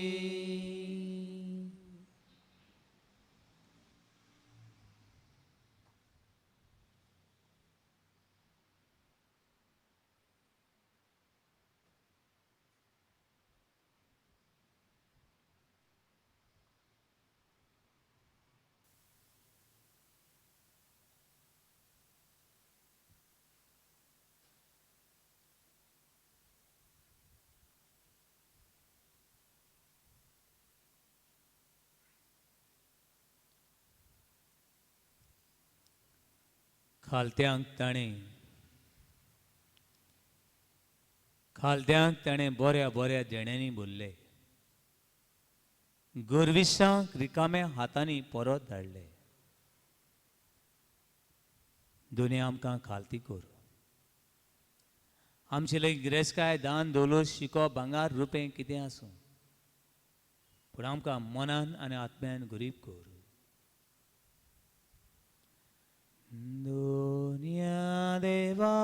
खालत्यांक ताणें खालत्यांक ताणें बऱ्या बऱ्या देण्यांनी भरले, गर्विशांक रिकाम्या हातांनी परत धाडले. दुनिया आमकां खालती कर, आमचे लागीं गिरेस्तकाय, दान, दौलत, शिको, भांगार, रुपें कितें आसूं, पूण आमकां मनान आनी आत्म्यान गरीब कर. दुनिया देवा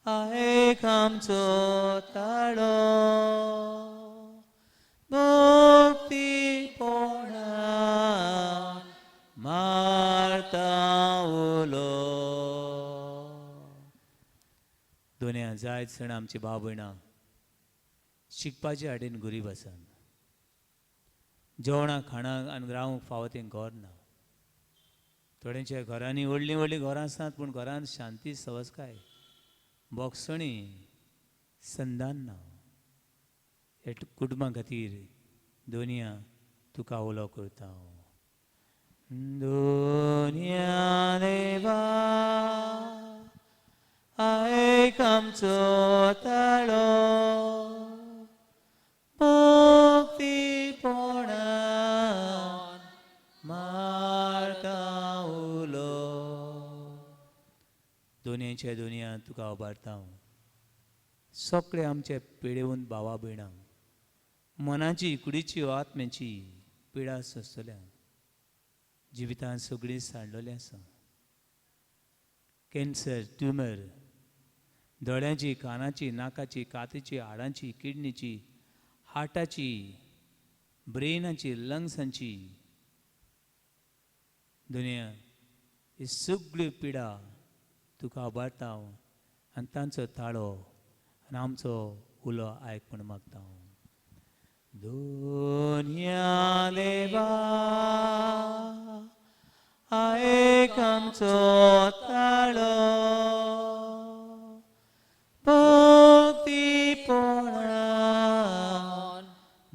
आयक आमचो ताळो, भक्तीपणान मारता उलो. दुनिया जायत जाण आमची भाव भयणां शिकपाचे हाडीन गरीब आसात, जेवणां खाणां आनी रावंक फावो तें घर ना. थोड्यांच्या घरांनी व्हडलीं व्हडलीं घरां आसात, पूण घरांत शांती सवसकाय बोगसणी संदान ना. हे कुटुंबा खातीर दुनिया तुका उलो करता हांव. दुनिया देवा आयक आमचो ताळो, भक्तीपणान मारता उलो. दुनियेच्या दुनिया तुका उबारता हांव. सगळे आमचे पिडेवन भावा भयणां मनाची, कुडीची, आत्म्याची पिडा सोंसतल्या जिवितांत सगळीं सांडलेली आसा. कॅन्सर, ट्युमर, दोळ्यांची, कानाची, नाकाची, कातीची, हाडांची, किडनीची, हार्टाची, ब्रेनाची, लंग्सांची, दुनिया ही सगळ्यो पिडा तुका उबारता हांव आनी तांचो ताळो आनी आमचो उलो आयक म्हूण मागता हांव. दुनिया देवा आयक आमचो ताळो, भक्तीपणान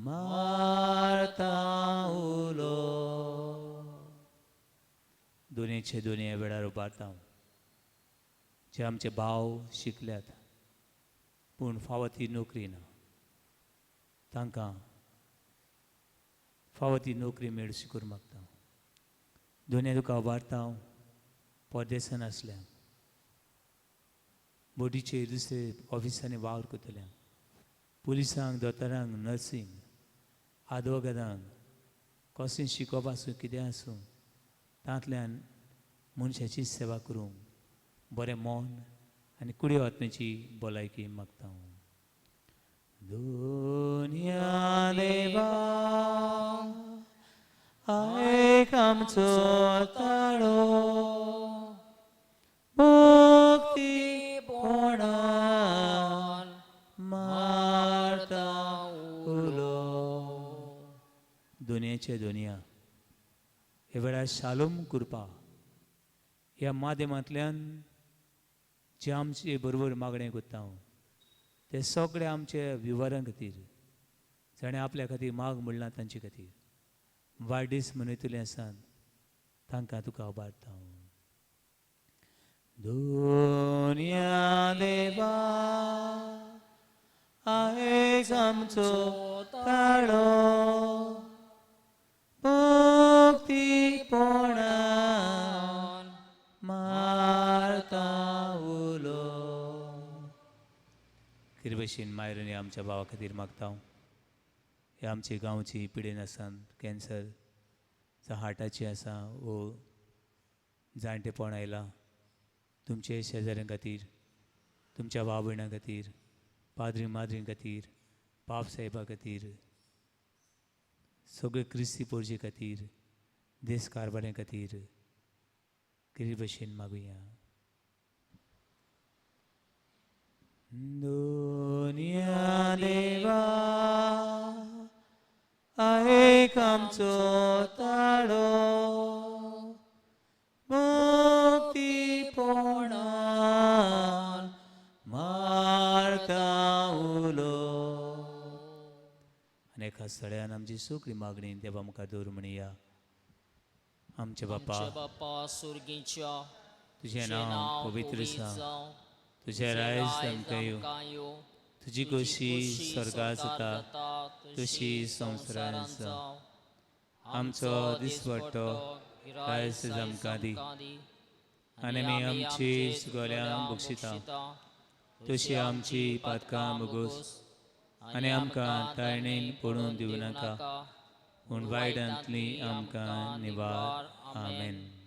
मारता उलो. दुनियेचे दुनिये वेळार उबारता हांव जे आमचे भाव शिकल्यात पूण फावो ती नोकरी ना, तांकां फावो ती नोकरी मेळची करूं मागता. दुनिया तुका उबारता हांव परदेसान आसल्या बोटीचेर दुसरे ऑफिसांनी वावर करतल्यांक, पुलिसांक, दोतोरांक, नर्सींक, आदवोगादांक, कशें शिकोवप आसूं कितें आसूं तातूंतल्यान मनशाची सेवा करूंक बरें मन आनी कुडी आत्म्याची भलायकी मागता हांव. दुनिया देवा आयक आमचो ताळो, भक्तीपणान मारता उलो. दुनियेचे दुनिया हे वेळार शालोम कृपा ह्या माध्यमांतल्यान जे आमचे बरोबर मागणें करता हांव ते सगळे आमचे विवरां खातीर, जाणें आपल्या खातीर माग म्हणलां तांचे खातीर, वाडदीस मनयतले आसात तांकां तुका उबारता हांव. दुनिया देवा आयक आमचो ताळो, भक्तीपणान किरबशीन मायरनी आमच्या भावा खातीर मागता. हे आमची गांवची पिडेन आसा, कॅन्सर जावं हार्टाची आसा वो जाणटेपण आयलां, तुमचे शेजाऱ्यां खातीर, तुमच्या भाव भयणां खातीर, पाद्री माद्रीं खातीर, पाप साहेबा खातीर, सगळे क्रिस्ती पोरजे खातीर, देश कारभाऱ्यां खातीर किरी भशेन मागुया. दुनिया देवा आयक आमचो ताळो, मुक्ती पोणान मारता उलो. आनी एका सगळ्यान आमची सगळी मागणी देवा मुखार दवर म्हणया. आमच्या बापा आमच्या बापा सुर्गीच्या, तुजें नांव पवित्र जावं, तुजें रायज आमकां येवं, तुजी खोशी स्वर्गात जाता तशी संवसारांत जावं. आमचो दिसवट्टो रायस आमकां दी आनी आमी आमची सुगोल्यांक बक्षिता तशी आमची पातकां मुगोस आनी आमकां ताळणेन पडून दिवं नाका, पूण वायटांतली आमकां निवार. आमेन.